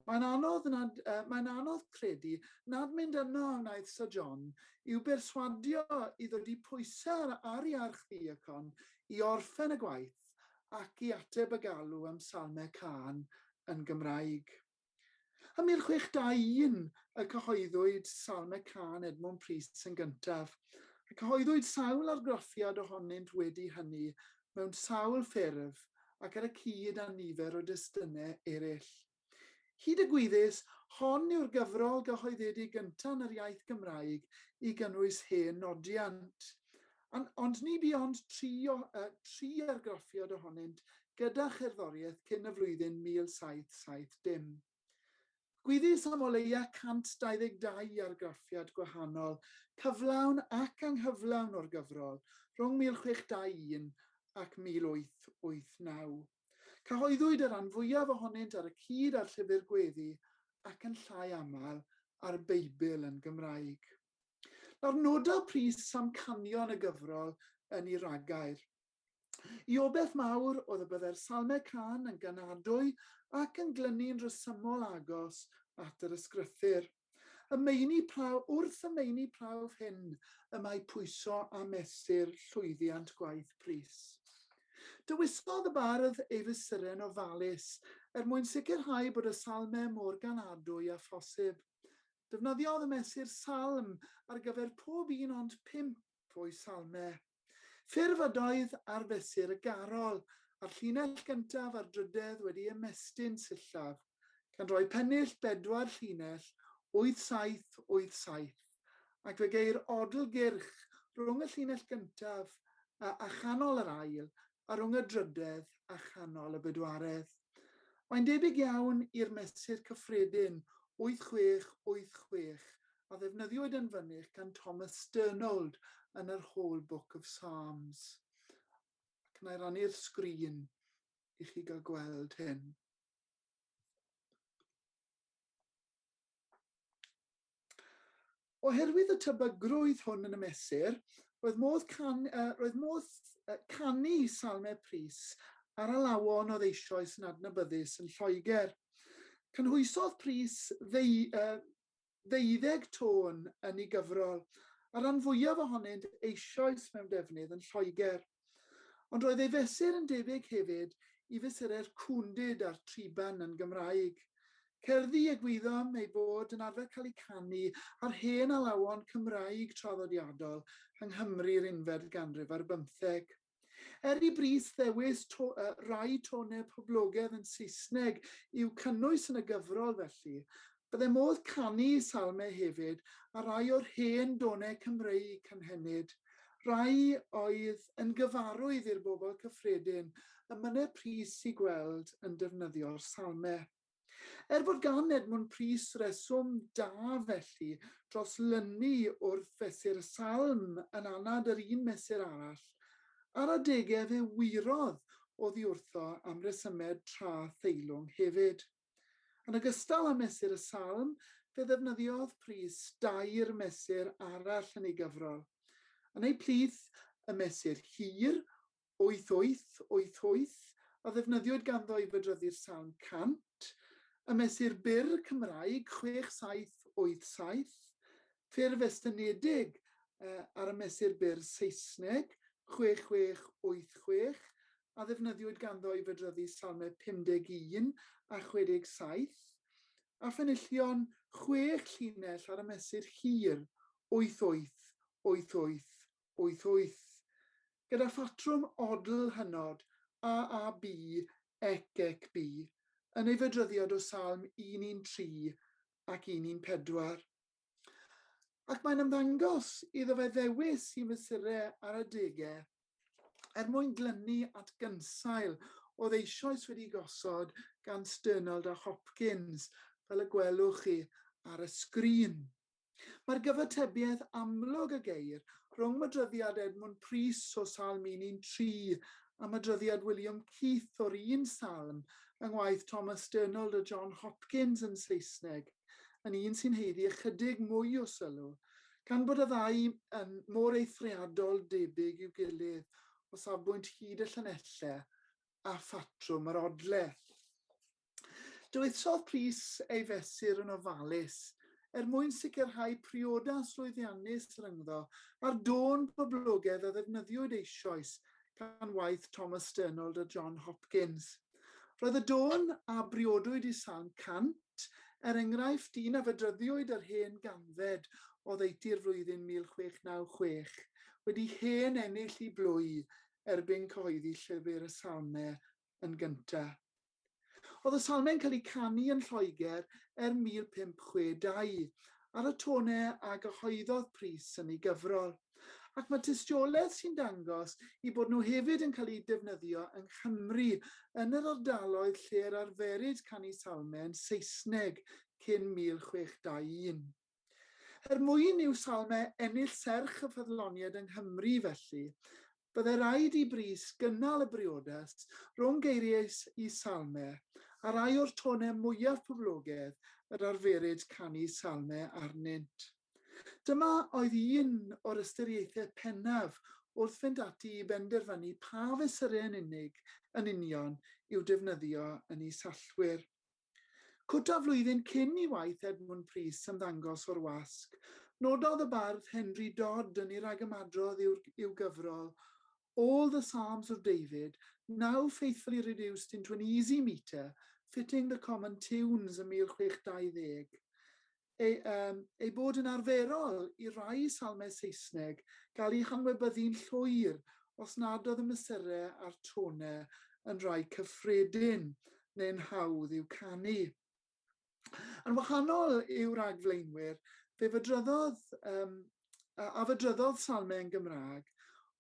mae'n anodd, nad, uh, mae'n anodd credu nad mynd yno a wnaeth Sir John i'w berswadio i ddod i pwysau ar ei archddiacon i orffen y gwaith ac i ateb y galw am Salmau Cân yn Gymraeg. Ym 1621 y cyhoeddwyd Salmau Cân Edmwnd Prys yn gyntaf, a cyhoeddwyd sawl argraffiad ohonynt wedi hynny mewn sawl ffurf ac ar y cyd â nifer o destunau eraill. Hyd y gwyddys, hon yw'r gyfrol gyhoeddedig gyntaf yn yr iaith Gymraeg i gynnwys hen nodiant. Ond ni bu ond tri, o, uh, tri argraffiad ohonynt gyda cherddoriaeth cyn y flwyddyn 1770. Gwyddys am o leia 122 argraffiad gwahanol, cyflawn ac anghyflawn o'r gyfrol, rhwng 1621 ac 1889. Cyhoeddwyd y rhan fwyaf ohonynt ar y cyd â'r Llyfr Gweddi ac yn llai aml â'r Beibl yn Gymraeg. Nawr noda Prys amcanion y gyfrol yn ei ragair. I obaith mawr oedd y byddai'r Salmau Cân yn ganadwy ac yn glynu'n rhesymol agos at yr Ysgrythur. Y meini prawf, wrth y meini prawf hyn y mae pwyso a mesur llwyddiant gwaith Prys. Dewisodd y bardd ei fesuren ofalus er mwyn sicrhau bod y salmau mor ganadwy â phosib. Defnyddiodd y mesur salm ar gyfer pob un ond pump o'i salmau. Ffurf ydoedd ar fesur y garol, a'r llinell gyntaf a'r drydedd wedi ymestyn sillaf, gan roi pennill bedwar llinell, 8787, ac fe geir odl gyrch rhwng y llinell gyntaf a, a chanol yr ail, a rhwng y drydedd a chanol y bedwaredd. Mae'n debyg iawn i'r mesur cyffredin 8686 a ddefnyddiwyd yn fynych gan Thomas Sternold yn yr Whole Book of Psalms. Ac na i rannu'r sgrin i chi gael gweld hyn. Oherwydd y tebygrwydd hwn yn y mesur, roedd modd, can, uh, roedd modd uh, canu Salmau Prys ar alawon oedd eisoes yn adnabyddus yn Lloegr. Cynhwysodd Prys ddeu, uh, ddeuddeg tôn yn ei gyfrol, a'r rhan fwyaf ohonynt eisoes mewn defnydd yn Lloegr. Ond roedd ei fesur yn debyg hefyd i fesurau'r cwndid a'r triban yn Gymraeg. Cerddi y gwyddom eu bod yn arfer cael eu canu ar hen alawon Cymraeg traddodiadol yng Nghymru'r unfed ganrif ar bymtheg. Er i Brys ddewis to, uh, rai tonau poblogaidd yn Saesneg i'w cynnwys yn y gyfrol felly, byddai modd canu salmau hefyd a rai o'r hen donau Cymreig cynhenid, rai oedd yn gyfarwydd i'r bobl cyffredin y mynne Prys i gweld yn defnyddio'r salmau. Er bod gan Edmwnd Prys reswm da felly dros lynu wrth fesur y salm yn anad yr un mesur arall, ar adegau fe wyrodd oddi wrtho am resymau tra theilwng hefyd. Yn ogystal â mesur y salm, fe ddefnyddiodd Prys dair mesur arall yn ei gyfrol. Yn eu plith, y mesur hir, 8888, a ddefnyddiwyd ganddo i fydryddu'r Salm 100, y mesur byr Cymraeg 6787, ffurf estynedig ar y mesur byr Saesneg 6686, a ddefnyddiwyd ganddo i fydryddu Salmau 51 a 67, a phenillion chwech llinell ar y mesur hir 8888. 88, gyda phatrwm odl hynod AAB ec ec B, yn ei fedryddiad o Salm 113 ac 114. Ac mae'n ymddangos iddo fe ddewis i mesurau ar adegau er mwyn glynu at gynsail oedd eisoes wedi gosod gan Sternold a Hopkins, fel y gwelwch chi ar y sgrin. Mae'r gyfatebiaeth amlwg a geir rhwng mydryddiad Edmwnd Prys o Salm 113 a mydryddiad William Keith o'r un salm yng ngwaith Thomas Sternold a John Hopkins yn Saesneg yn un sy'n haeddu ychydig mwy o sylw, gan bod y ddau yn mor eithriadol debyg i'w gilydd o safbwynt hyd y llanellau a phatrwm yr odle. Dewisodd Prys ei fesur yn ofalus er mwyn sicrhau priodas lwyddiannus rhyngddo a'r dôn boblogaidd a ddefnyddiwyd eisoes gan waith Thomas Sternold a John Hopkins. Roedd y dôn a briodwyd i Salm 100, er enghraifft, un a fedryddiwyd yr hen ganfed oddeutu'r flwyddyn 1696, wedi hen ennill i blwy erbyn cyhoeddi Llyfr y Salmau yn gyntaf. Oedd y salmau'n cael eu canu yn Lloegr er 1562, ar y tonau a gyhoeddodd Prys yn ei gyfrol, ac mae tystiolaeth sy'n dangos eu bod nhw hefyd yn cael eu defnyddio yng Nghymru yn yr ardaloedd lle yr arferid canu salmau yn Saesneg cyn 1621. Er mwyn i'w salmau ennill serch y ffyddloniaid yng Nghymru, felly, byddai raid i Brys gynnal y briodas rhwng geiriau i salmau a rhai o'r tonau mwyaf poblogaidd yr arferid canu salmau arnynt. Dyma oedd un o'r ystyriaethau pennaf wrth fynd ati i benderfynu pa fesurau yn unig yn union i'w defnyddio yn ei sallwyr. Cwta flwyddyn cyn i waith Edmwnd Prys ymddangos o'r wasg, nododd y bardd Henry Dodd yn ei ragymadrodd i'w, i'w gyfrol All the Psalms of David, now faithfully reduced into an easy metre, fitting the common tunes ym 1620. ei, um, ei bod yn arferol i rai salmau Saesneg gael eu hanwybyddu'n llwyr os nad oedd y mesurau a'r tonau yn rhai cyffredin neu'n hawdd i'w canu. Yn wahanol i'w ragflaenwyr, fe fydryddodd, um, a fydryddodd salmau yn Gymraeg,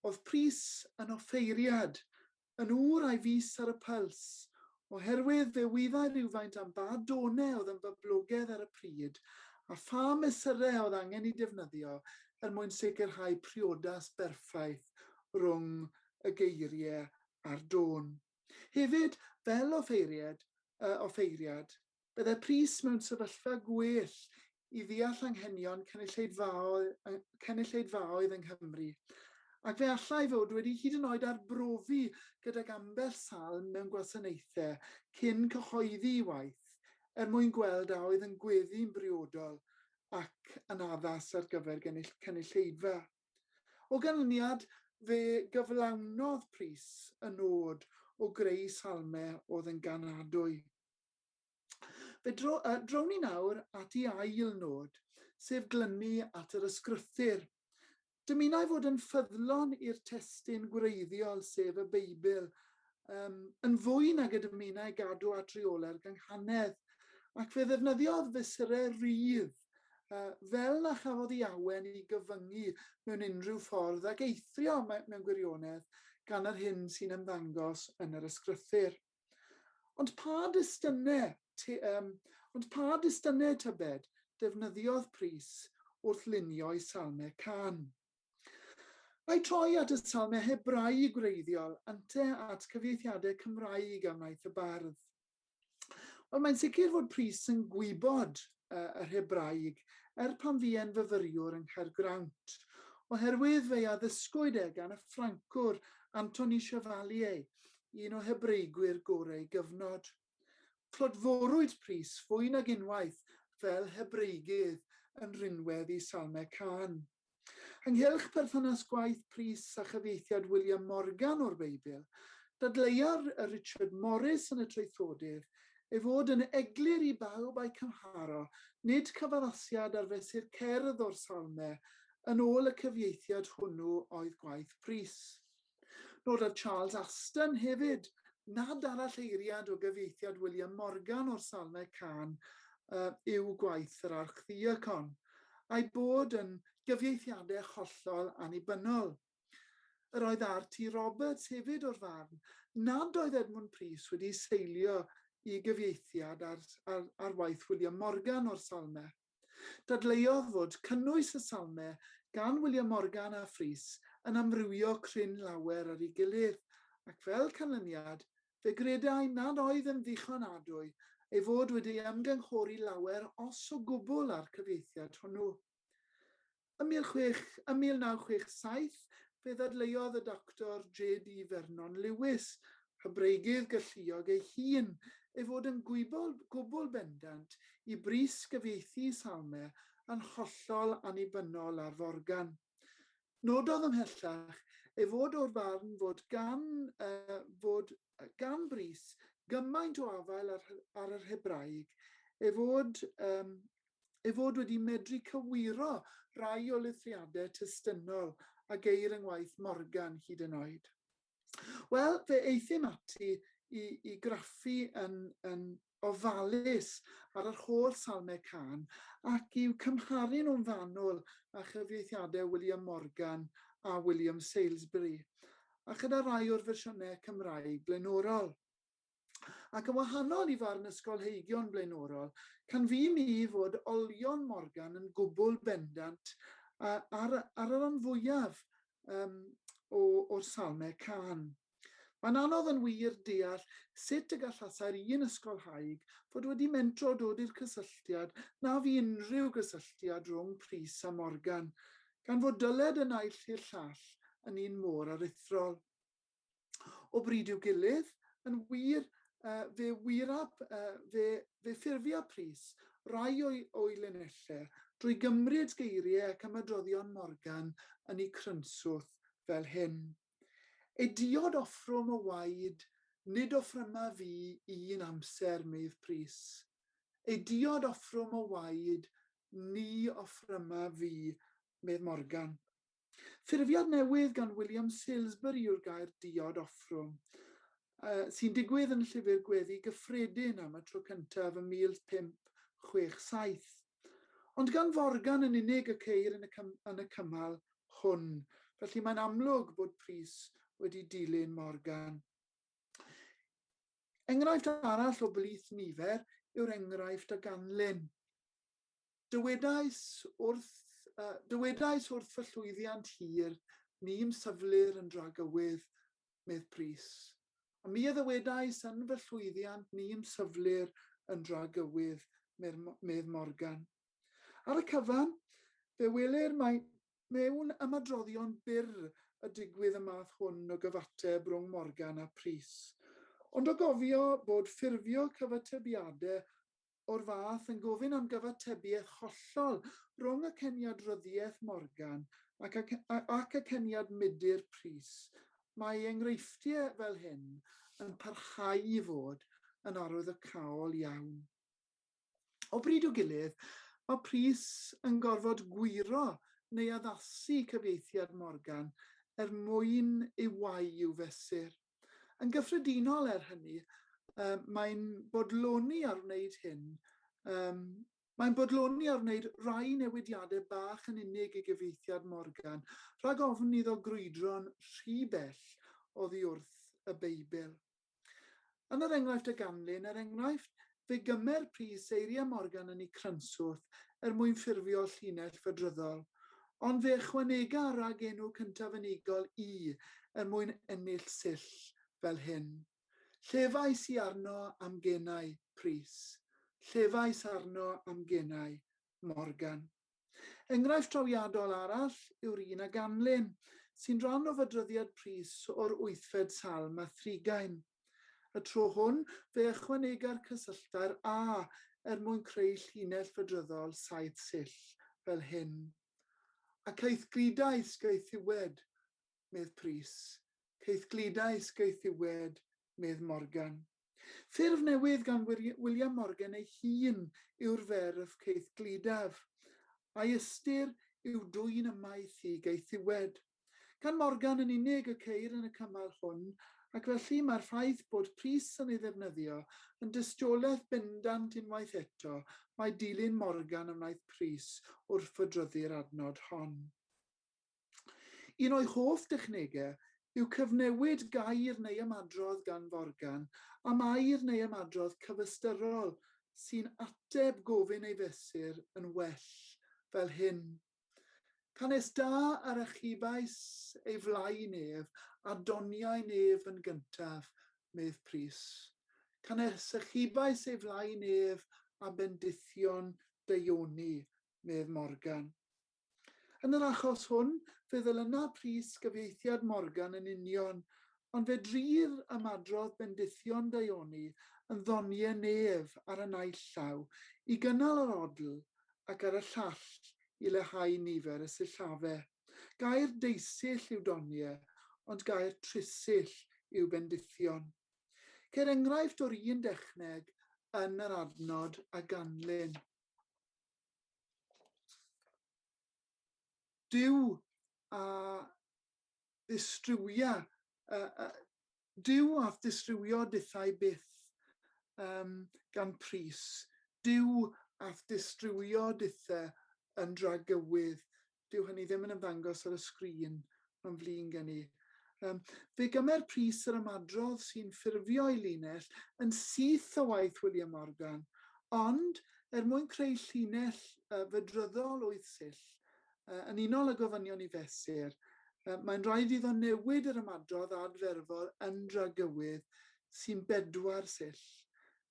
oedd Prys yn offeiriad Yn ŵr a'i fys ar y pyls, oherwydd fe wyddai rywfaint am ba done oedd yn boblogaidd ar y pryd, a pha mesurau oedd angen eu defnyddio er mwyn sicrhau priodas berffaith rhwng y geiriau a'r dôn. Hefyd, fel offeiriad, offeiriad, Byddai Prys mewn sefyllfa gwell i ddeall anghenion cynulleidfaoedd yng Nghymru, ac fe allai fod wedi hyd yn oed arbrofi gydag ambell salm mewn gwasanaethau cyn cyhoeddi'i waith, er mwyn gweld a oedd yn gweddu'n briodol ac yn addas ar gyfer cynulleidfa. O ganlyniad, fe gyflawnodd Prys y nod o greu salmau oedd yn ganadwy. Fe dro, drown ni nawr at ei ail nod, sef glynu at yr ysgrythur. Dymunai fod yn ffyddlon i'r testun gwreiddiol, sef y Beibl, um, yn fwy nag y dymunai gadw at reolau'r gynghanedd, ac fe ddefnyddiodd fesurau rhydd, uh, fel na chafodd ei awen i gyfyngu mewn unrhyw ffordd ac eithrio mewn gwirionedd gan yr hyn sy'n ymddangos yn yr ysgrythur. Ond pa destynau, te, um, ond pa destynau tybed defnyddiodd Prys wrth lunio'i salmau cân? Ai troi at y salmau Hebraeg gwreiddiol ynte at cyfieithiadau Cymraeg a wnaeth y bardd? Wel, mae'n sicr fod Prys yn gwybod yr Hebraeg er pan fu e'n fyfyriwr yng Nghaergrawnt, oherwydd fe'i addysgwyd e gan y Ffrancwr Anthony Chevalier, un o Hebreigwyr gorau ei gyfnod. Clodforwyd Prys fwy nag unwaith fel Hebreigydd yn rhinwedd i Salmau Cân. Ynghylch perthynas gwaith Prys a chyfieithiad William Morgan o'r Beibl, dadleua'r Richard Morris yn y Traethodydd ei fod yn eglur i bawb a'i cymharo, nid cyfaddasiad ar fesur cerdd o'r Salmau yn ôl y cyfieithiad hwnnw oedd gwaith Prys. Nododd Charles Aston hefyd nad aralleiriad o gyfieithiad William Morgan o'r Salmau Cân uh, yw gwaith yr Archddiacon, a'i bod yn gyfieithiadau hollol annibynnol. Yr oedd R.T. Roberts hefyd o'r farn nad oedd Edmwnd Prys wedi seilio i gyfieithiad ar, ar, ar waith William Morgan o'r Salmau. Dadleuodd fod cynnwys y Salmau gan William Morgan a Prys yn amrywio cryn lawer ar ei gilydd, ac fel canlyniad, fe gredai nad oedd yn ddichonadwy ei fod wedi ymgynghori lawer os o gwbl â'r cyfieithiad hwnnw. Ym 1967, fe ddadleuodd y Doctor JD Vernon Lewis, Hebreigydd galluog ei hun, ei fod yn gwybod gwbl bendant i bris gyfieithu Salme yn hollol annibynnol ar Forgan. Nododd ymhellach ei fod o'r farn fod gan, uh, fod gan Brys gymaint o afael ar, ar yr Hebraeg, ei fod, um, ei fod wedi medru cywiro rai o lithriadau testynol a geir yng ngwaith Morgan hyd yn oed. Wel, fe euthum ati i, i graffu yn, yn ofalus ar yr holl salmau cân ac i'w cymharu nhw'n fanwl â chyfieithiadau William Morgan a William Salesbury, a chyda rhai o'r fersiynau Cymraeg blaenorol. Ac yn wahanol i farn ysgolheigion blaenorol, canfu mi fod olion Morgan yn gwbl bendant ar, ar y rhan fwyaf um, o, o'r salmau cân. Mae'n anodd yn wir deall sut y gallasai'r un ysgolhaig fod wedi mentro dod i'r cysylltiad na fu unrhyw gysylltiad rhwng Prys a Morgan, gan fod dyled y naill i'r llall yn un mor aruthrol. O bryd i'w gilydd, yn wir, fe wyra, fe, fe ffurfia Prys rai o'i, o'i linellau drwy gymryd geiriau ac ymadroddion Morgan yn eu crynswth fel hyn. E diod offrwm o waed, nid offryma fi un amser, medd Prys. E diod offrwm o waed, ni offryma fi, medd Morgan. Ffurfiad newydd gan William Salesbury yw'r gair diod offrwm, uh, sy'n digwydd yn llyfr gweddi gyffredin am y tro cyntaf ym 1567. Ond gan Forgan yn unig y ceir yn y, yn y cymal hwn, felly mae'n amlwg bod Prys wedi dilyn Morgan. Enghraifft arall o blith nifer yw'r enghraifft a ganlyn. Dywedais wrth, uh, dywedais wrth fy llwyddiant hir, ni'm syflir yn dragywydd, medd Prys. A mi a ddywedais yn fy llwyddiant, ni'm syflir yn dragywydd, medd Morgan. Ar y cyfan, fe welir mai mewn ymadroddion byr y digwydd y math hwn o gyfateb rhwng Morgan a Prys. Ond o gofio bod ffurfio cyfatebiadau o'r fath yn gofyn am gyfatebiaeth hollol rhwng aceniad ryddiaeth Morgan ac, ac, ac aceniad Mudur Prys, mae enghreifftiau fel hyn yn parhau i fod yn arwyddocaol iawn. O bryd i'w gilydd, mae Prys yn gorfod gwyro neu addasu cyfieithiad Morgan er mwyn ei wau i'w fesur. Yn gyffredinol, er hynny, um, mae'n bodloni ar wneud hyn. Um, mae'n bodloni ar wneud rhai newidiadau bach yn unig i gyfieithiad Morgan, rhag ofn iddo grwydro'n rhy bell oddi wrth y Beibl. Yn yr enghraifft a ganlyn, er enghraifft, fe gymer Prys eiriau Morgan yn ei crynswth er mwyn ffurfio llinell fydryddol, ond fe ychwanega ragenw cyntaf unigol i er mwyn ennill sill fel hyn. Llefais i arno am genau, Prys. Llefais arno am genau, Morgan. Enghraifft trawiadol arall yw'r un a ganlyn, sy'n rhan o fydryddiad Prys o'r wythfed salm a thrigain. Y tro hwn, fe ychwanega'r cysylltair a er mwyn creu llinell fydryddol saith sill, fel hyn. A caethgludais gaethiwed, medd Prys. Caethgludais gaethiwed, medd Morgan. Ffurf newydd gan William Morgan ei hun yw'r ferf caethgludaf, a'i ystyr yw dwyn ymaith i gaethiwed. Gan Morgan yn unig y ceir yn y cymal hwn, Ac felly mae'r ffaith bod Prys yn ei ddefnyddio yn dystiolaeth bendant unwaith eto mai dilyn Morgan a wnaeth Prys wrth fydryddu'r adnod hon. Un o'i hoff dechnegau yw cyfnewid gair neu ymadrodd gan Forgan am air neu ymadrodd cyfystyrol sy'n ateb gofyn ei fesur yn well, fel hyn. Canys da yr achubais ei flaen ef, a doniau nef yn gyntaf, medd Prys. Canys achubais ei flaen ef a bendithion daioni, medd Morgan. Yn yr achos hwn, fe ddilyna Prys gyfieithiad Morgan yn union, ond fe drir ymadrodd bendithion daioni yn ddoniau nef ar y naill llaw i gynnal yr odl ac ar y llall i leihau nifer y sillafau. Gair deusill yw donie, ond gair trisill yw bendithion. Ceir enghraifft o'r un dechneg yn yr adnod a ganlyn. Duw a ddistrywia, uh, uh, Duw a'th distrywio dithau byth, um, gan Prys. Duw a'th distrywio dithe yn dragywydd. Dyw hynny ddim yn ymddangos ar y sgrin, mae'n flin gen i. Um, fe gymer Prys yr ymadrodd sy'n ffurfio ei linell yn syth o waith William Morgan, ond er mwyn creu llinell uh, fydryddol wyth sill, Yn unol â gofynion i fesur, mae'n rhaid iddo newid yr ymadrodd adferfol yn dragywydd sy'n bedwar sill.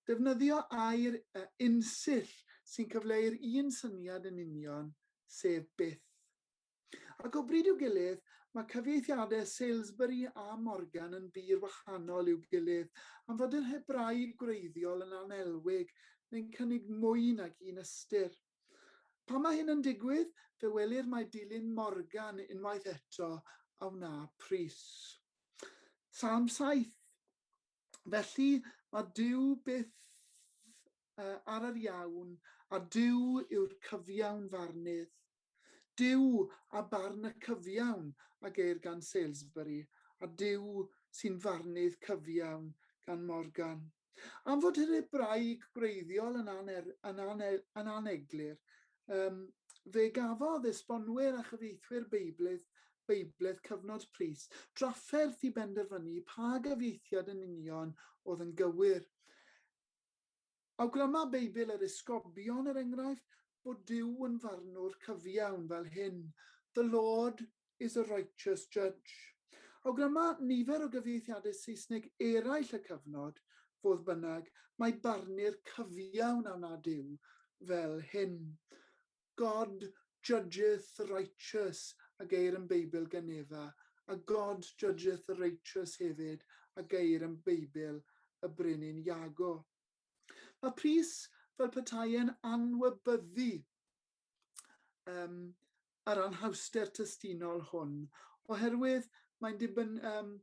Defnyddio air unsill sy'n cyfleu'r un syniad yn union, sef byth. Ac o bryd i'w gilydd, mae cyfieithiadau Salesbury a Morgan yn bur wahanol i'w gilydd, am fod yr Hebraeg gwreiddiol yn annelwig neu'n cynnig mwy nag un ystyr. Pan mae hyn yn digwydd, fe welir mai dilyn Morgan unwaith eto a wna Prys. Salm 7. Felly mae Duw byth ar yr iawn, a Duw yw'r cyfiawn farnydd. Duw a barn y cyfiawn a geir gan Salesbury, a Duw sy'n farnydd cyfiawn gan Morgan. Am fod yr Hebraeg gwreiddiol yn, aner, yn, ane, yn aneglur, um, fe gafodd esbonwyr a chyfieithwyr Beibledd, Beibledd cyfnod Prys drafferth i benderfynu pa gyfieithiad yn union oedd yn gywir. Awgryma Beibl yr Esgobion, er enghraifft, bod Duw yn farnwr cyfiawn fel hyn, The Lord is a righteous judge. Awgryma nifer o gyfieithiadau Saesneg eraill y cyfnod, fodd bynnag, mai barnu'r cyfiawn a wna Duw fel hyn. God judgeth the righteous a geir yn Beibl Genefa, a God judgeth the righteous hefyd a geir yn Beibl y Brenin Iago. Mae Prys fel petai e'n anwybyddu um, yr anhawster testunol hwn, oherwydd mae'n dibyn, um,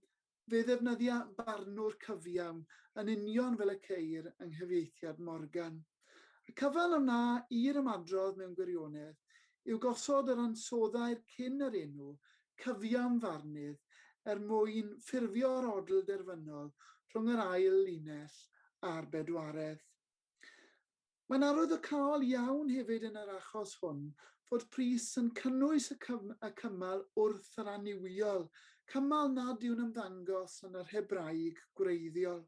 fe ddefnyddia barnwr cyfiawn yn union fel y ceir yng nghyfieithiad Morgan. Y cyfan a wna i'r ymadrodd mewn gwirionedd yw gosod yr ansoddair cyn yr enw cyfiawn farnydd er mwyn ffurfio'r odl derfynol rhwng yr ail linell a'r bedwaredd. Mae'n arwyddocaol iawn hefyd yn yr achos hwn fod Prys yn cynnwys y, cym y cymal wrth yr annuwiol, cymal nad yw'n ymddangos yn yr Hebraeg gwreiddiol.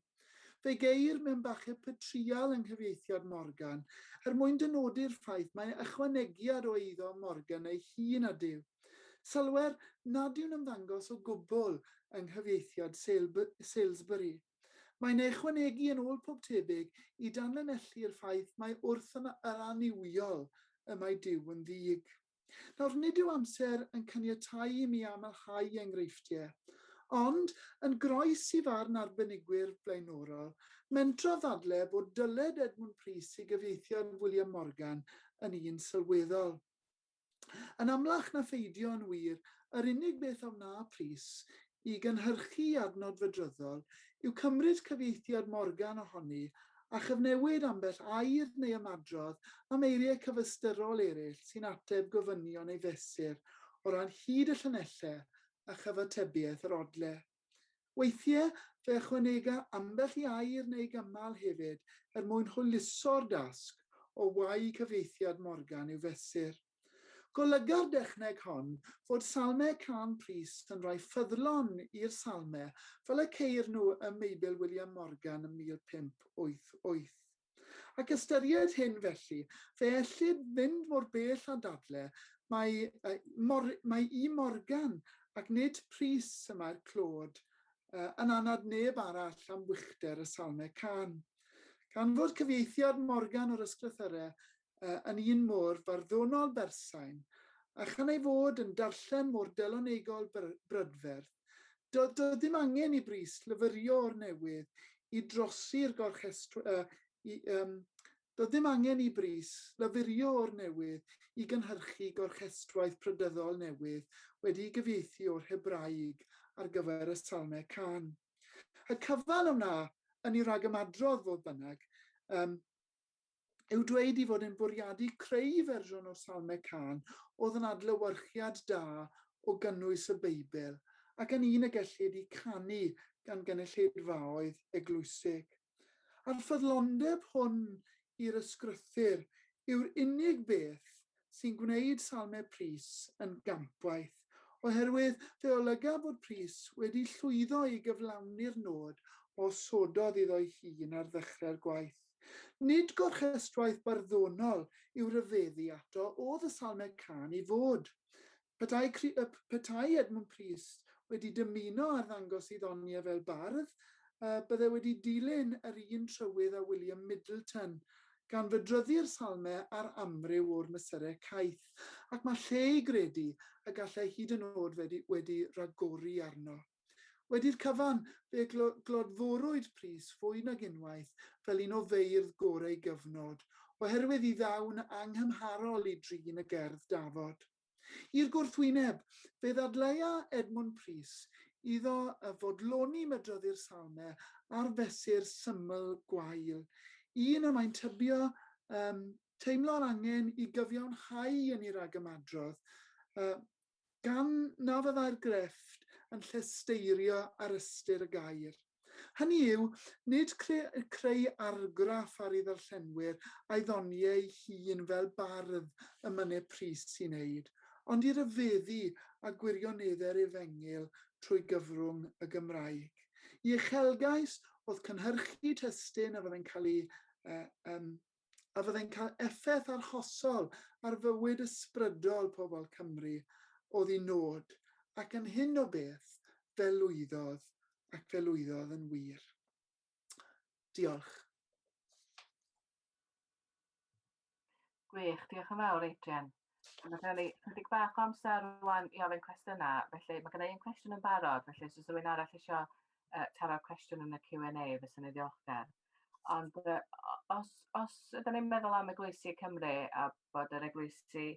Fe geir mewn bacheb petryal yng nghyfieithiad Morgan, er mwyn dynodi'r ffaith mai ychwanegiad o eiddo Morgan ei hun ydyw. Sylwer nad yw'n ymddangos o gwbl yng nghyfieithiad Salesbury. Mae'n ei ychwanegu yn ôl pob tebyg i danlinellu'r ffaith mai wrth yr annuwiol y mae Duw yn ddig. Nawr, nid yw amser yn caniatáu i mi amlhau enghreifftiau, ond, yn groes i farn arbenigwyr blaenorol, mentrodd ddadle bod dyled Edmwnd Prys i gyfieithiad William Morgan yn un sylweddol. Yn amlach na pheidio yn wir, yr unig beth a wna Prys i gynhyrchu adnod fydryddol yw cymryd cyfieithiad Morgan ohoni a chyfnewid ambell air neu ymadrodd am eiriau cyfystyrol eraill sy'n ateb gofynion ei fesur o ran hyd y llinellau a chyfatebiaeth yr odle. Weithiau, Fe ychwanega ambell i air neu gymal hefyd er mwyn hwyluso'r dasg o wau cyfieithiad Morgan i'w fesur. Golyga'r dechneg hon fod salmau Cân Prys yn rhai ffyddlon i'r salmau fel y ceir nhw ym Meibl William Morgan ym 1588. Ac ystyried hyn felly, fe ellid fynd mor bell â dadle mai, mor, mai i Morgan ac nid Prys y mae'r clod, yn anad neb arall am wychder y salmau cân. Gan fod cyfieithiad Morgan o'r ysgrythyrau yn un mor farddonol bersain, a chan ei fod yn darllen mor delonegol brydferth, doedd ddim angen i Brys lyfyrio o'r newydd i drosi'r gorchest... i, um, doedd ddim angen i Brys lyfurio o'r newydd i gynhyrchu gorchestwaith prydyddol newydd wedi'i gyfieithu o'r Hebraeg ar gyfer y Salmau Cân. Y cyfan a wna yn ei ragymadrodd, fodd bynnag, um, yw dweud ei fod e'n bwriadu creu fersiwn o'r Salmau Cân oedd yn adlewyrchiad da o gynnwys y Beibl ac yn un y gellid ei canu gan gynulleidfaoedd eglwysig. A'r ffyddlondeb hwn i'r Ysgrythur yw'r unig beth sy'n gwneud Salmau Prys yn gampwaith, oherwydd fe olyga bod Prys wedi llwyddo i gyflawni'r nod o osododd iddo'i hun ar ddechrau'r gwaith. Nid gorchestwaith barddonol yw rhyfeddu ato oedd y Salmau Cân i fod. Petai, petai Edmwnd Prys wedi dymuno arddangos ei ddoniau fel bardd, bydde wedi dilyn yr un trywydd â William Middleton, gan fydryddu'r salmau ar amryw o'r mesurau caeth, ac mae lle i gredu y gallai hyd yn oed wedi, wedi rhagori arno. Wedi'r cyfan, fe glodforwyd Prys fwy nag unwaith fel un o feirdd gorau ei gyfnod, oherwydd ei ddawn anghymharol i drin y gerdd dafod. I'r gwrthwyneb, fe ddadleua Edmwnd Prys iddo fodloni mydryddu'r Salmau ar fesur syml gwael, un y mae'n tybio um, teimlo'r angen i gyfiawnhau yn ei ragymadrodd, uh, gan na fyddai'r grefft yn llesteirio ar ystyr y gair. Hynny yw, nid creu argraff ar ei ddarllenwyr a'i ddoniau ei hun fel bardd y mynne Prys i wneud, ond i ryfeddu a gwirioneddau'r Efengyl trwy gyfrwng y Gymraeg. Ei uchelgais oedd cynhyrchu testun a fyddai'n cael ei uh, um, a fyddai'n cael effaith arhosol ar fywyd ysbrydol pobl Cymru oedd ei nod, ac yn hyn o beth, fe lwyddodd, ac fe lwyddodd yn wir. Diolch. Gwych, diolch yn fawr Adrian. Mae gennym ni chydig bach o amser rwan i ofyn cwestiynau, felly mae gennym un cwestiwn yn barod, felly os oes rhywun arall eisiau taro'r cwestiwn yn y Q&A, fyswn i'n ddiolchgar. Ond uh, os, os ydym ni'n meddwl am eglwysi Cymru a bod yr eglwysi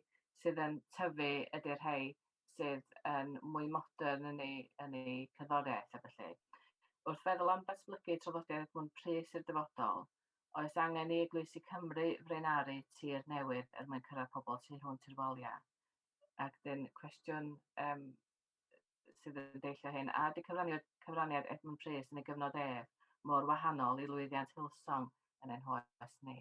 sydd yn tyfu ydy'r rhai sydd yn mwy modern yn ei, yn ei cerddoriaeth a felly, wrth feddwl am datblygu traddodiad Edmwnd Prys i'r dyfodol, Oes angen i eglwysi Cymru fraenaru tir newydd er mwyn cyrraedd pobl tu hwnt i'r waliau? Ac dyn cwestiwn um, sydd yn deillio hyn, a ydy cyfraniad, cyfraniad Edmund Prys yn ei gyfnod ef mor wahanol i lwyddiant Hillsong yn ein hoes ni?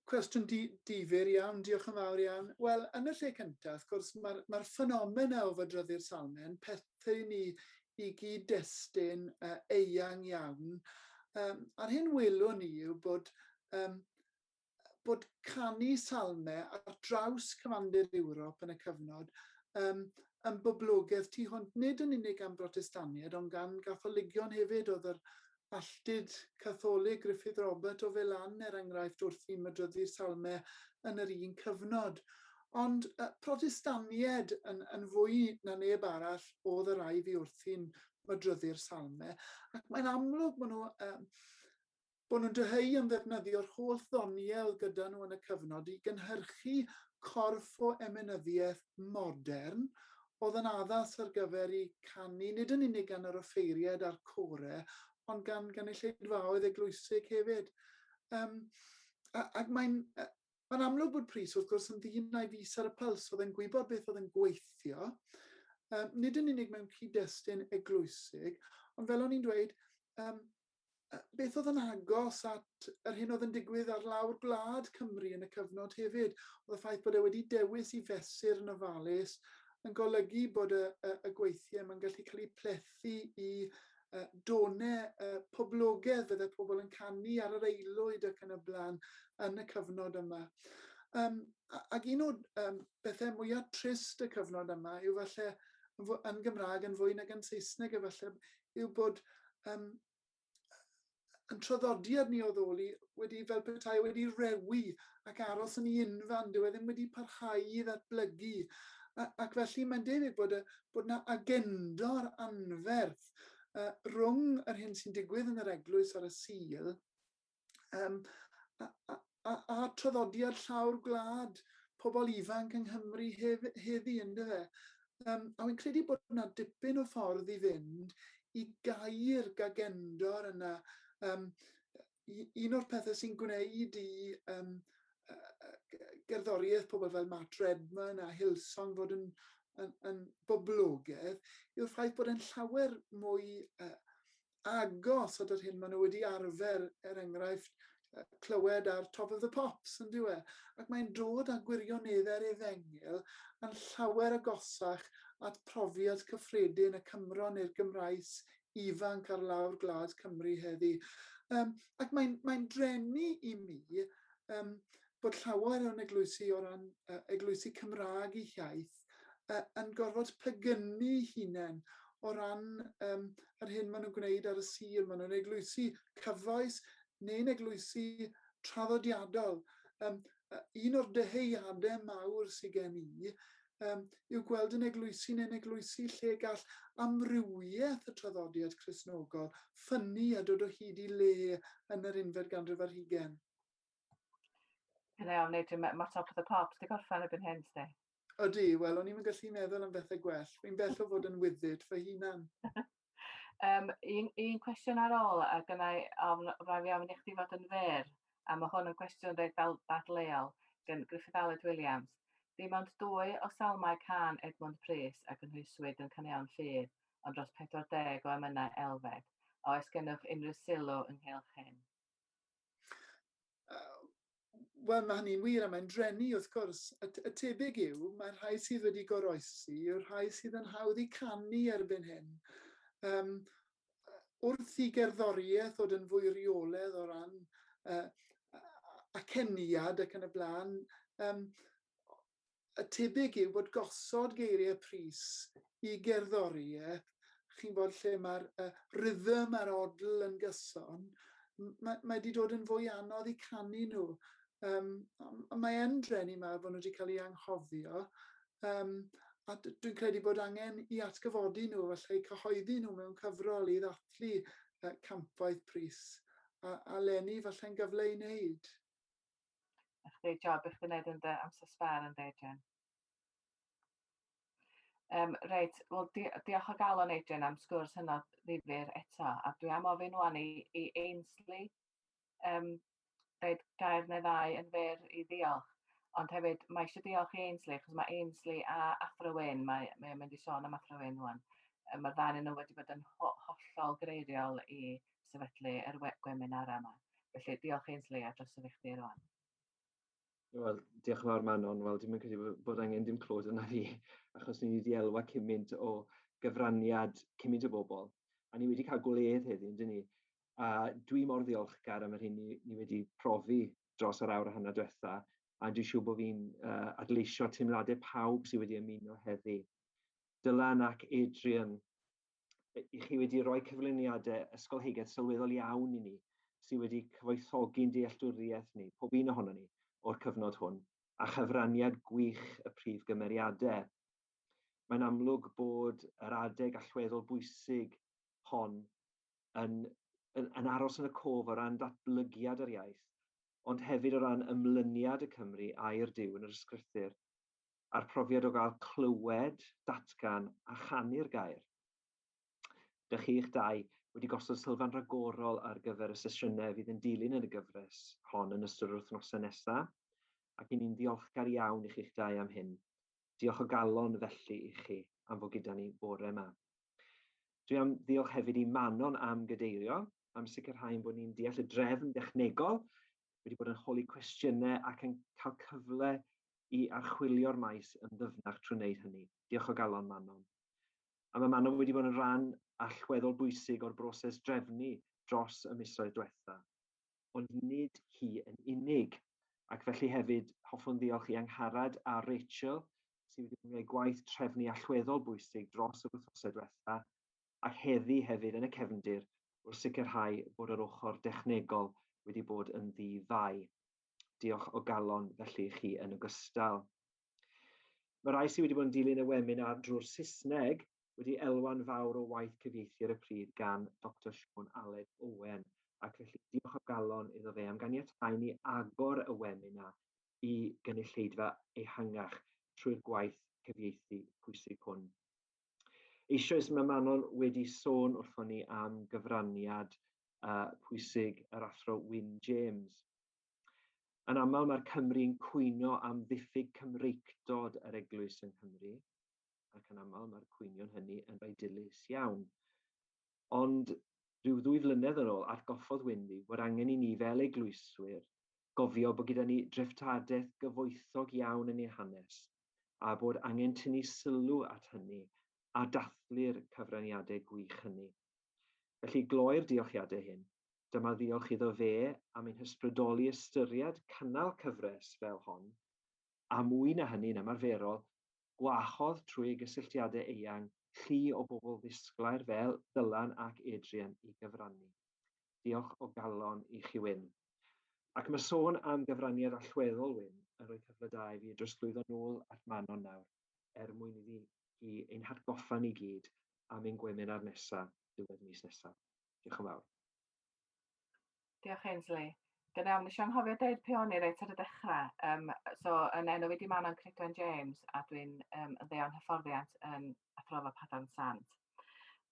Cwestiwn di, difyr iawn, diolch yn fawr iawn. Wel, yn y lle cyntaf, wrth gwrs, mae'r mae ffenomena o fydryddu'r salmau yn perthyn i, i gyd-destun uh, eang iawn. Um, a'r hyn welwn ni yw bod, um, bod canu salmau ar draws cyfandir Ewrop yn y cyfnod um, yn boblogaidd tu hwnt, nid yn unig gan Brotestaniaid, ond gan Gatholigion hefyd. Oedd yr alltud Catholig Gruffydd Robert o Felan, er enghraifft, wrthi'n mydryddu'r salmau yn yr un cyfnod. Ond uh, Protestaniaid yn, yn fwy na neb arall oedd y rai fi wrthi'n mydryddu'r salmau, ac mae'n amlwg bod nhw, um, bod nhw'n dyheu am ddefnyddio'r holl ddoniau oedd gyda nhw yn y cyfnod i gynhyrchu corff o emynyddiaeth modern oedd yn addas ar gyfer eu canu nid yn unig gan yr offeiriaid a'r core, ond gan gynulleidfaoedd eglwysig hefyd. Um, ac mae'n mae'n amlwg bod Prys, wrth gwrs, yn ddyn a'i fys ar y pyls, oedd e'n gwybod beth oedd yn gweithio. Um, nid yn unig mewn cyd-destun eglwysig, ond fel o'n i'n dweud, um, beth oedd yn agos at yr hyn oedd yn digwydd ar lawr gwlad Cymru yn y cyfnod hefyd. Oedd y ffaith bod e wedi dewis i fesur yn ofalus yn golygu bod y, y, y gweithiau yma'n gallu cael eu plethu i uh, donau uh, poblogaidd fydde pobl yn canu ar yr aelwyd ac yn y blaen yn y cyfnod yma. Um, ac un o'r um, bethau mwyaf trist y cyfnod yma yw falle yn Gymraeg yn fwy nag yn Saesneg efallai, yw bod um, yn traddodiad ni o ddoli wedi fel petai wedi rewi ac aros yn ei unfan, dyw e ddim wedi parhau i ddatblygu. A, ac felly mae'n debyg bod, y, bod na agendor anferth uh, rhwng yr hyn sy'n digwydd yn yr eglwys ar y Sul um, a, a, a, a traddodiad llawr gwlad pobl ifanc yng Nghymru hef, heddi, ynddo fe? Um, a wy'n credu bod yna dipyn o ffordd i fynd i gau'r gagendor yna. Um, un o'r pethau sy'n gwneud i um, gerddoriaeth pobl fel Matt Redman a Hillsong fod yn, yn, yn boblogaidd yw'r ffaith bod e'n llawer mwy uh, agos at yr hyn maen nhw wedi arfer, er enghraifft, clywed ar Top of the Pops, yn dyw e? Ac mae'n dod â gwirioneddau'r efengyl yn llawer agosach at profiad cyffredin y Cymro neu'r Gymraes ifanc ar lawr gwlad Cymru heddi. Um, ac mae'n mae drenu i mi um, bod llawer o'n eglwysi o ran uh, eglwysi Cymraeg i hiaith uh, yn gorfod pegynu hunain o ran um, yr hyn maen nhw'n gwneud ar y Sul. Maen nhw'n eglwysi cyfoes neu'n eglwysi traddodiadol. Um, un o'r dyheuadau mawr sydd gen i um, yw gweld yn eglwysi neu'n eglwysi lle gall amrywiaeth y traddodiad Cristnogol ffynnu a dod o hyd i le yn yr unfed ganrif ar hugain. Yn iawn, Adrian, mae ma Top of the Pops di gorffen erbyn hyn, sti. Ydy, wel, o'n i'm yn gallu meddwl am bethau gwell. Fi'n bell o fod yn wyddyd fy hunan. um, un, un cwestiwn ar ôl, a gynnau ofn, rhaid fi ofyn i chdi fod yn fyr, a mae hwn yn cwestiwn reit ddal, dadleuol, gan Griffith Aled Williams. Dim ond dwy o salmau can Edmund Prys a gynhwyswyd yn Caneuon Ffydd, ond dros 40 o emynau Elfed. A oes gennych unrhyw sylw ynghylch hyn? Wel, mae hynny'n wir a mae'n drenu wrth gwrs. Y, y tebyg yw, mae'r rhai sydd wedi goroesi yw'r rhai sydd yn hawdd i canu erbyn hyn. Um, wrth i gerddoriaeth ddod yn fwy rheolaidd o ran uh, aceniad ac yn y blaen, um, Y tebyg yw bod gosod geiriau pris i gerddoriaeth, chi'n bod lle mae'r uh, rhythm a'r odl yn gyson, mae, mae wedi dod yn fwy anodd i canu nhw. Um, mae yn dreni mawr bod nhw wedi cael ei anghofio, um, a dwi'n credu bod angen i atgyfodi nhw, falle i cyhoeddi nhw mewn cyfrol i ddathlu uh, campwaith pris, a, a leni falle'n gyfle i wneud. A chdi job i chdi wneud yn dy amser sbâr yn Adrian. Um, reit, wel di diolch o galon Adrian am sgwrs hynod ddifyr eto, a dwi am ofyn wan i, i Ainsley um, dweud gair neu ddau yn fyr i ddiolch. Ond hefyd, mae eisiau diolch i Ainsley, achos mae Ainsley a Athro Wyn, mae, mae o'n mynd i sôn am Athro Wyn wan, mae'r ddau nhw wedi bod yn ho hollol greiriol i sefydlu yr gweminarau yma. Felly diolch Ainsley a drosodd i chdi rwan. Wel, diolch yn fawr Manon. Wel, dwi'n credu bod angen dim clod yna fi, achos ni wedi elwa cymaint o gyfraniad cymaint o bobl. A ni wedi cael gwledd heddiw, yndyn ni? A dwi mor ddiolchgar am yr hyn ni, ni wedi profi dros yr awr a hanner diwetha, a dwi'n siŵr bod fi'n uh, adleisio teimladau pawb sydd wedi ymuno heddi. Dylan ac Adrian, i chi wedi rhoi cyflwyniadau ysgolheigaidd sylweddol iawn i ni, sydd wedi cyfoethogi'n dealltwriaeth ni, pob un ohono ni, o'r cyfnod hwn, a chyfraniad gwych y prif gymeriadau. Mae'n amlwg bod yr adeg allweddol bwysig hon yn, yn, yn aros yn y cof o ran datblygiad yr iaith, ond hefyd o ran ymlyniad y Cymry a'r Duw yn yr ysgrythur, a'r profiad o gael clywed, datgan a chanu'r gair. Dych chi'ch dau wedi gosod sylfaen ragorol ar gyfer y sesiynau fydd yn dilyn yn y gyfres hon yn ystod yr wythnosau nesaf, ac i ni'n ddiolchgar iawn i chi'ch dau am hyn. Diolch o galon felly i chi am fod gyda ni bore yma. Dwi am ddiolch hefyd i Manon am gadeirio, am sicrhau bod ni'n deall y drefn dechnegol, wedi bod yn holi cwestiynau ac yn cael cyfle i archwilio'r maes yn ddyfnach trwy wneud hynny. Diolch o galon, Manon. A mae Manon wedi bod yn rhan allweddol bwysig o'r broses drefnu dros y misoedd diwetha. Ond nid hi yn unig. Ac felly hefyd hoffwn ddiolch i Angharad a Rachel, sydd wedi gwneud gwaith trefnu allweddol bwysig dros yr wythnosau diwetha, ac heddi hefyd yn y cefndir wrth sicrhau bod yr ochr dechnegol wedi bod yn ddi-fai. Diolch o galon felly i chi yn ogystal. Mae rhai sydd wedi bod yn dilyn y webinar drwy'r Saesneg wedi elwa'n fawr o waith cyfieithu ar y pryd gan Dr Siôn Aled Owen, ac felly diolch o galon iddo fe am ganiatáu ni agor y webinar i gynulleidfa ehangach trwy'r gwaith cyfieithu pwysig hwn. Eisoes mae Manon wedi sôn wrthon ni am gyfraniad pwysig yr athro Wyn James. Yn aml mae'r Cymry'n cwyno am ddiffyg Cymreictod yr eglwys yng Nghymru, ac yn aml mae'r cwynion hynny yn rhai dilys iawn. Ond rhyw ddwy flynedd yn ôl, atgoffodd Wyn fi bod angen i ni fel eglwyswyr gofio bod gyda ni dreftadaeth gyfoethog iawn yn ein hanes, a bod angen tynnu sylw at hynny a dathlu'r cyfraniadau gwych hynny. Felly, gloi'r diolchiadau hyn, dyma ddiolch iddo fe am ein hysbrydoli ystyried cynnal cyfres fel hon, a mwy na hynny'n ymarferol, gwahodd trwy ei gysylltiadau eang llu o bobl ddisglair fel Dylan ac Adrian i gyfrannu. Diolch o galon i chi, Wyn. Ac mae sôn am gyfraniad allweddol Wyn yn rhoi cyfle da i fi drosglwyddo nôl at Manon nawr, er mwyn iddi hi ein hatgoffa ni gyd am ein gwebinar nesaf, diwedd mis nesaf. Diolch yn fawr. Diolch, Ainsley. Dyna iawn, nes i anghofio deud pwy o'n i reit ar y dechrau. So, yn enw fi di Manon Cridwen James a dwi'n yn ddeon hyfforddiant yn Athrofa Padarn Sant.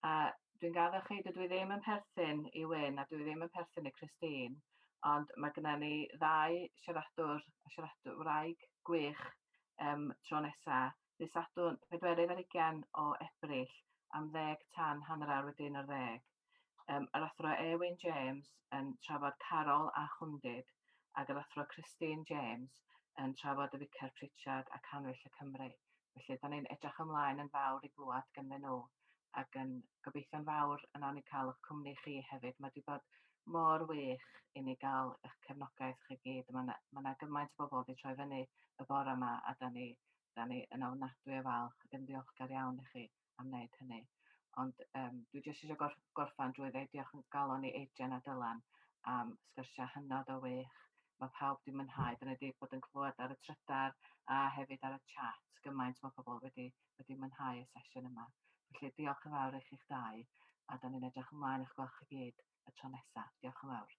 A dwi'n gaddo chi, dydw i ddim yn perthyn i Wyn a dwi ddim yn perthyn i Christine, ond mae genna ni ddau siaradwr a siaradwraig gwych tro nesa, dydd Sadwrn, 24 o Ebrill, am 10 tan 11:30. Yr athro Erwin James yn trafod Carol a Chwndid, ac yr athro Christine James yn trafod y Ficer Pritchard a Canwyll y Cymru. Felly, da ni'n edrych ymlaen yn fawr i glywed ganddyn nhw, ac yn gobeithio'n fawr y nawn ni cael eich cwmni chi hefyd. Mae wedi bod mor wych i ni gael eich cefnogaeth chi gyd. Mae yna ma gymaint o bobl wedi troi fyny y bore yma, a da ni yn ofnadwy o falch ac yn ddiolchgar iawn i chi am wneud hynny. Ond dwi jyst eisiau gorffan drwy ddeud diolch yn galon i Adrian a Dylan am sgyrsiau hynod o wych. Mae pawb wedi mwynhau. Da ni wedi bod yn clywed ar y trydar a hefyd ar y chat gymaint mae pobl wedi mwynhau y sesiwn yma. Felly diolch yn fawr i chi'ch dau, a da ni'n edrych ymlaen i'ch gweld chi gyd y tro nesaf. Diolch yn fawr.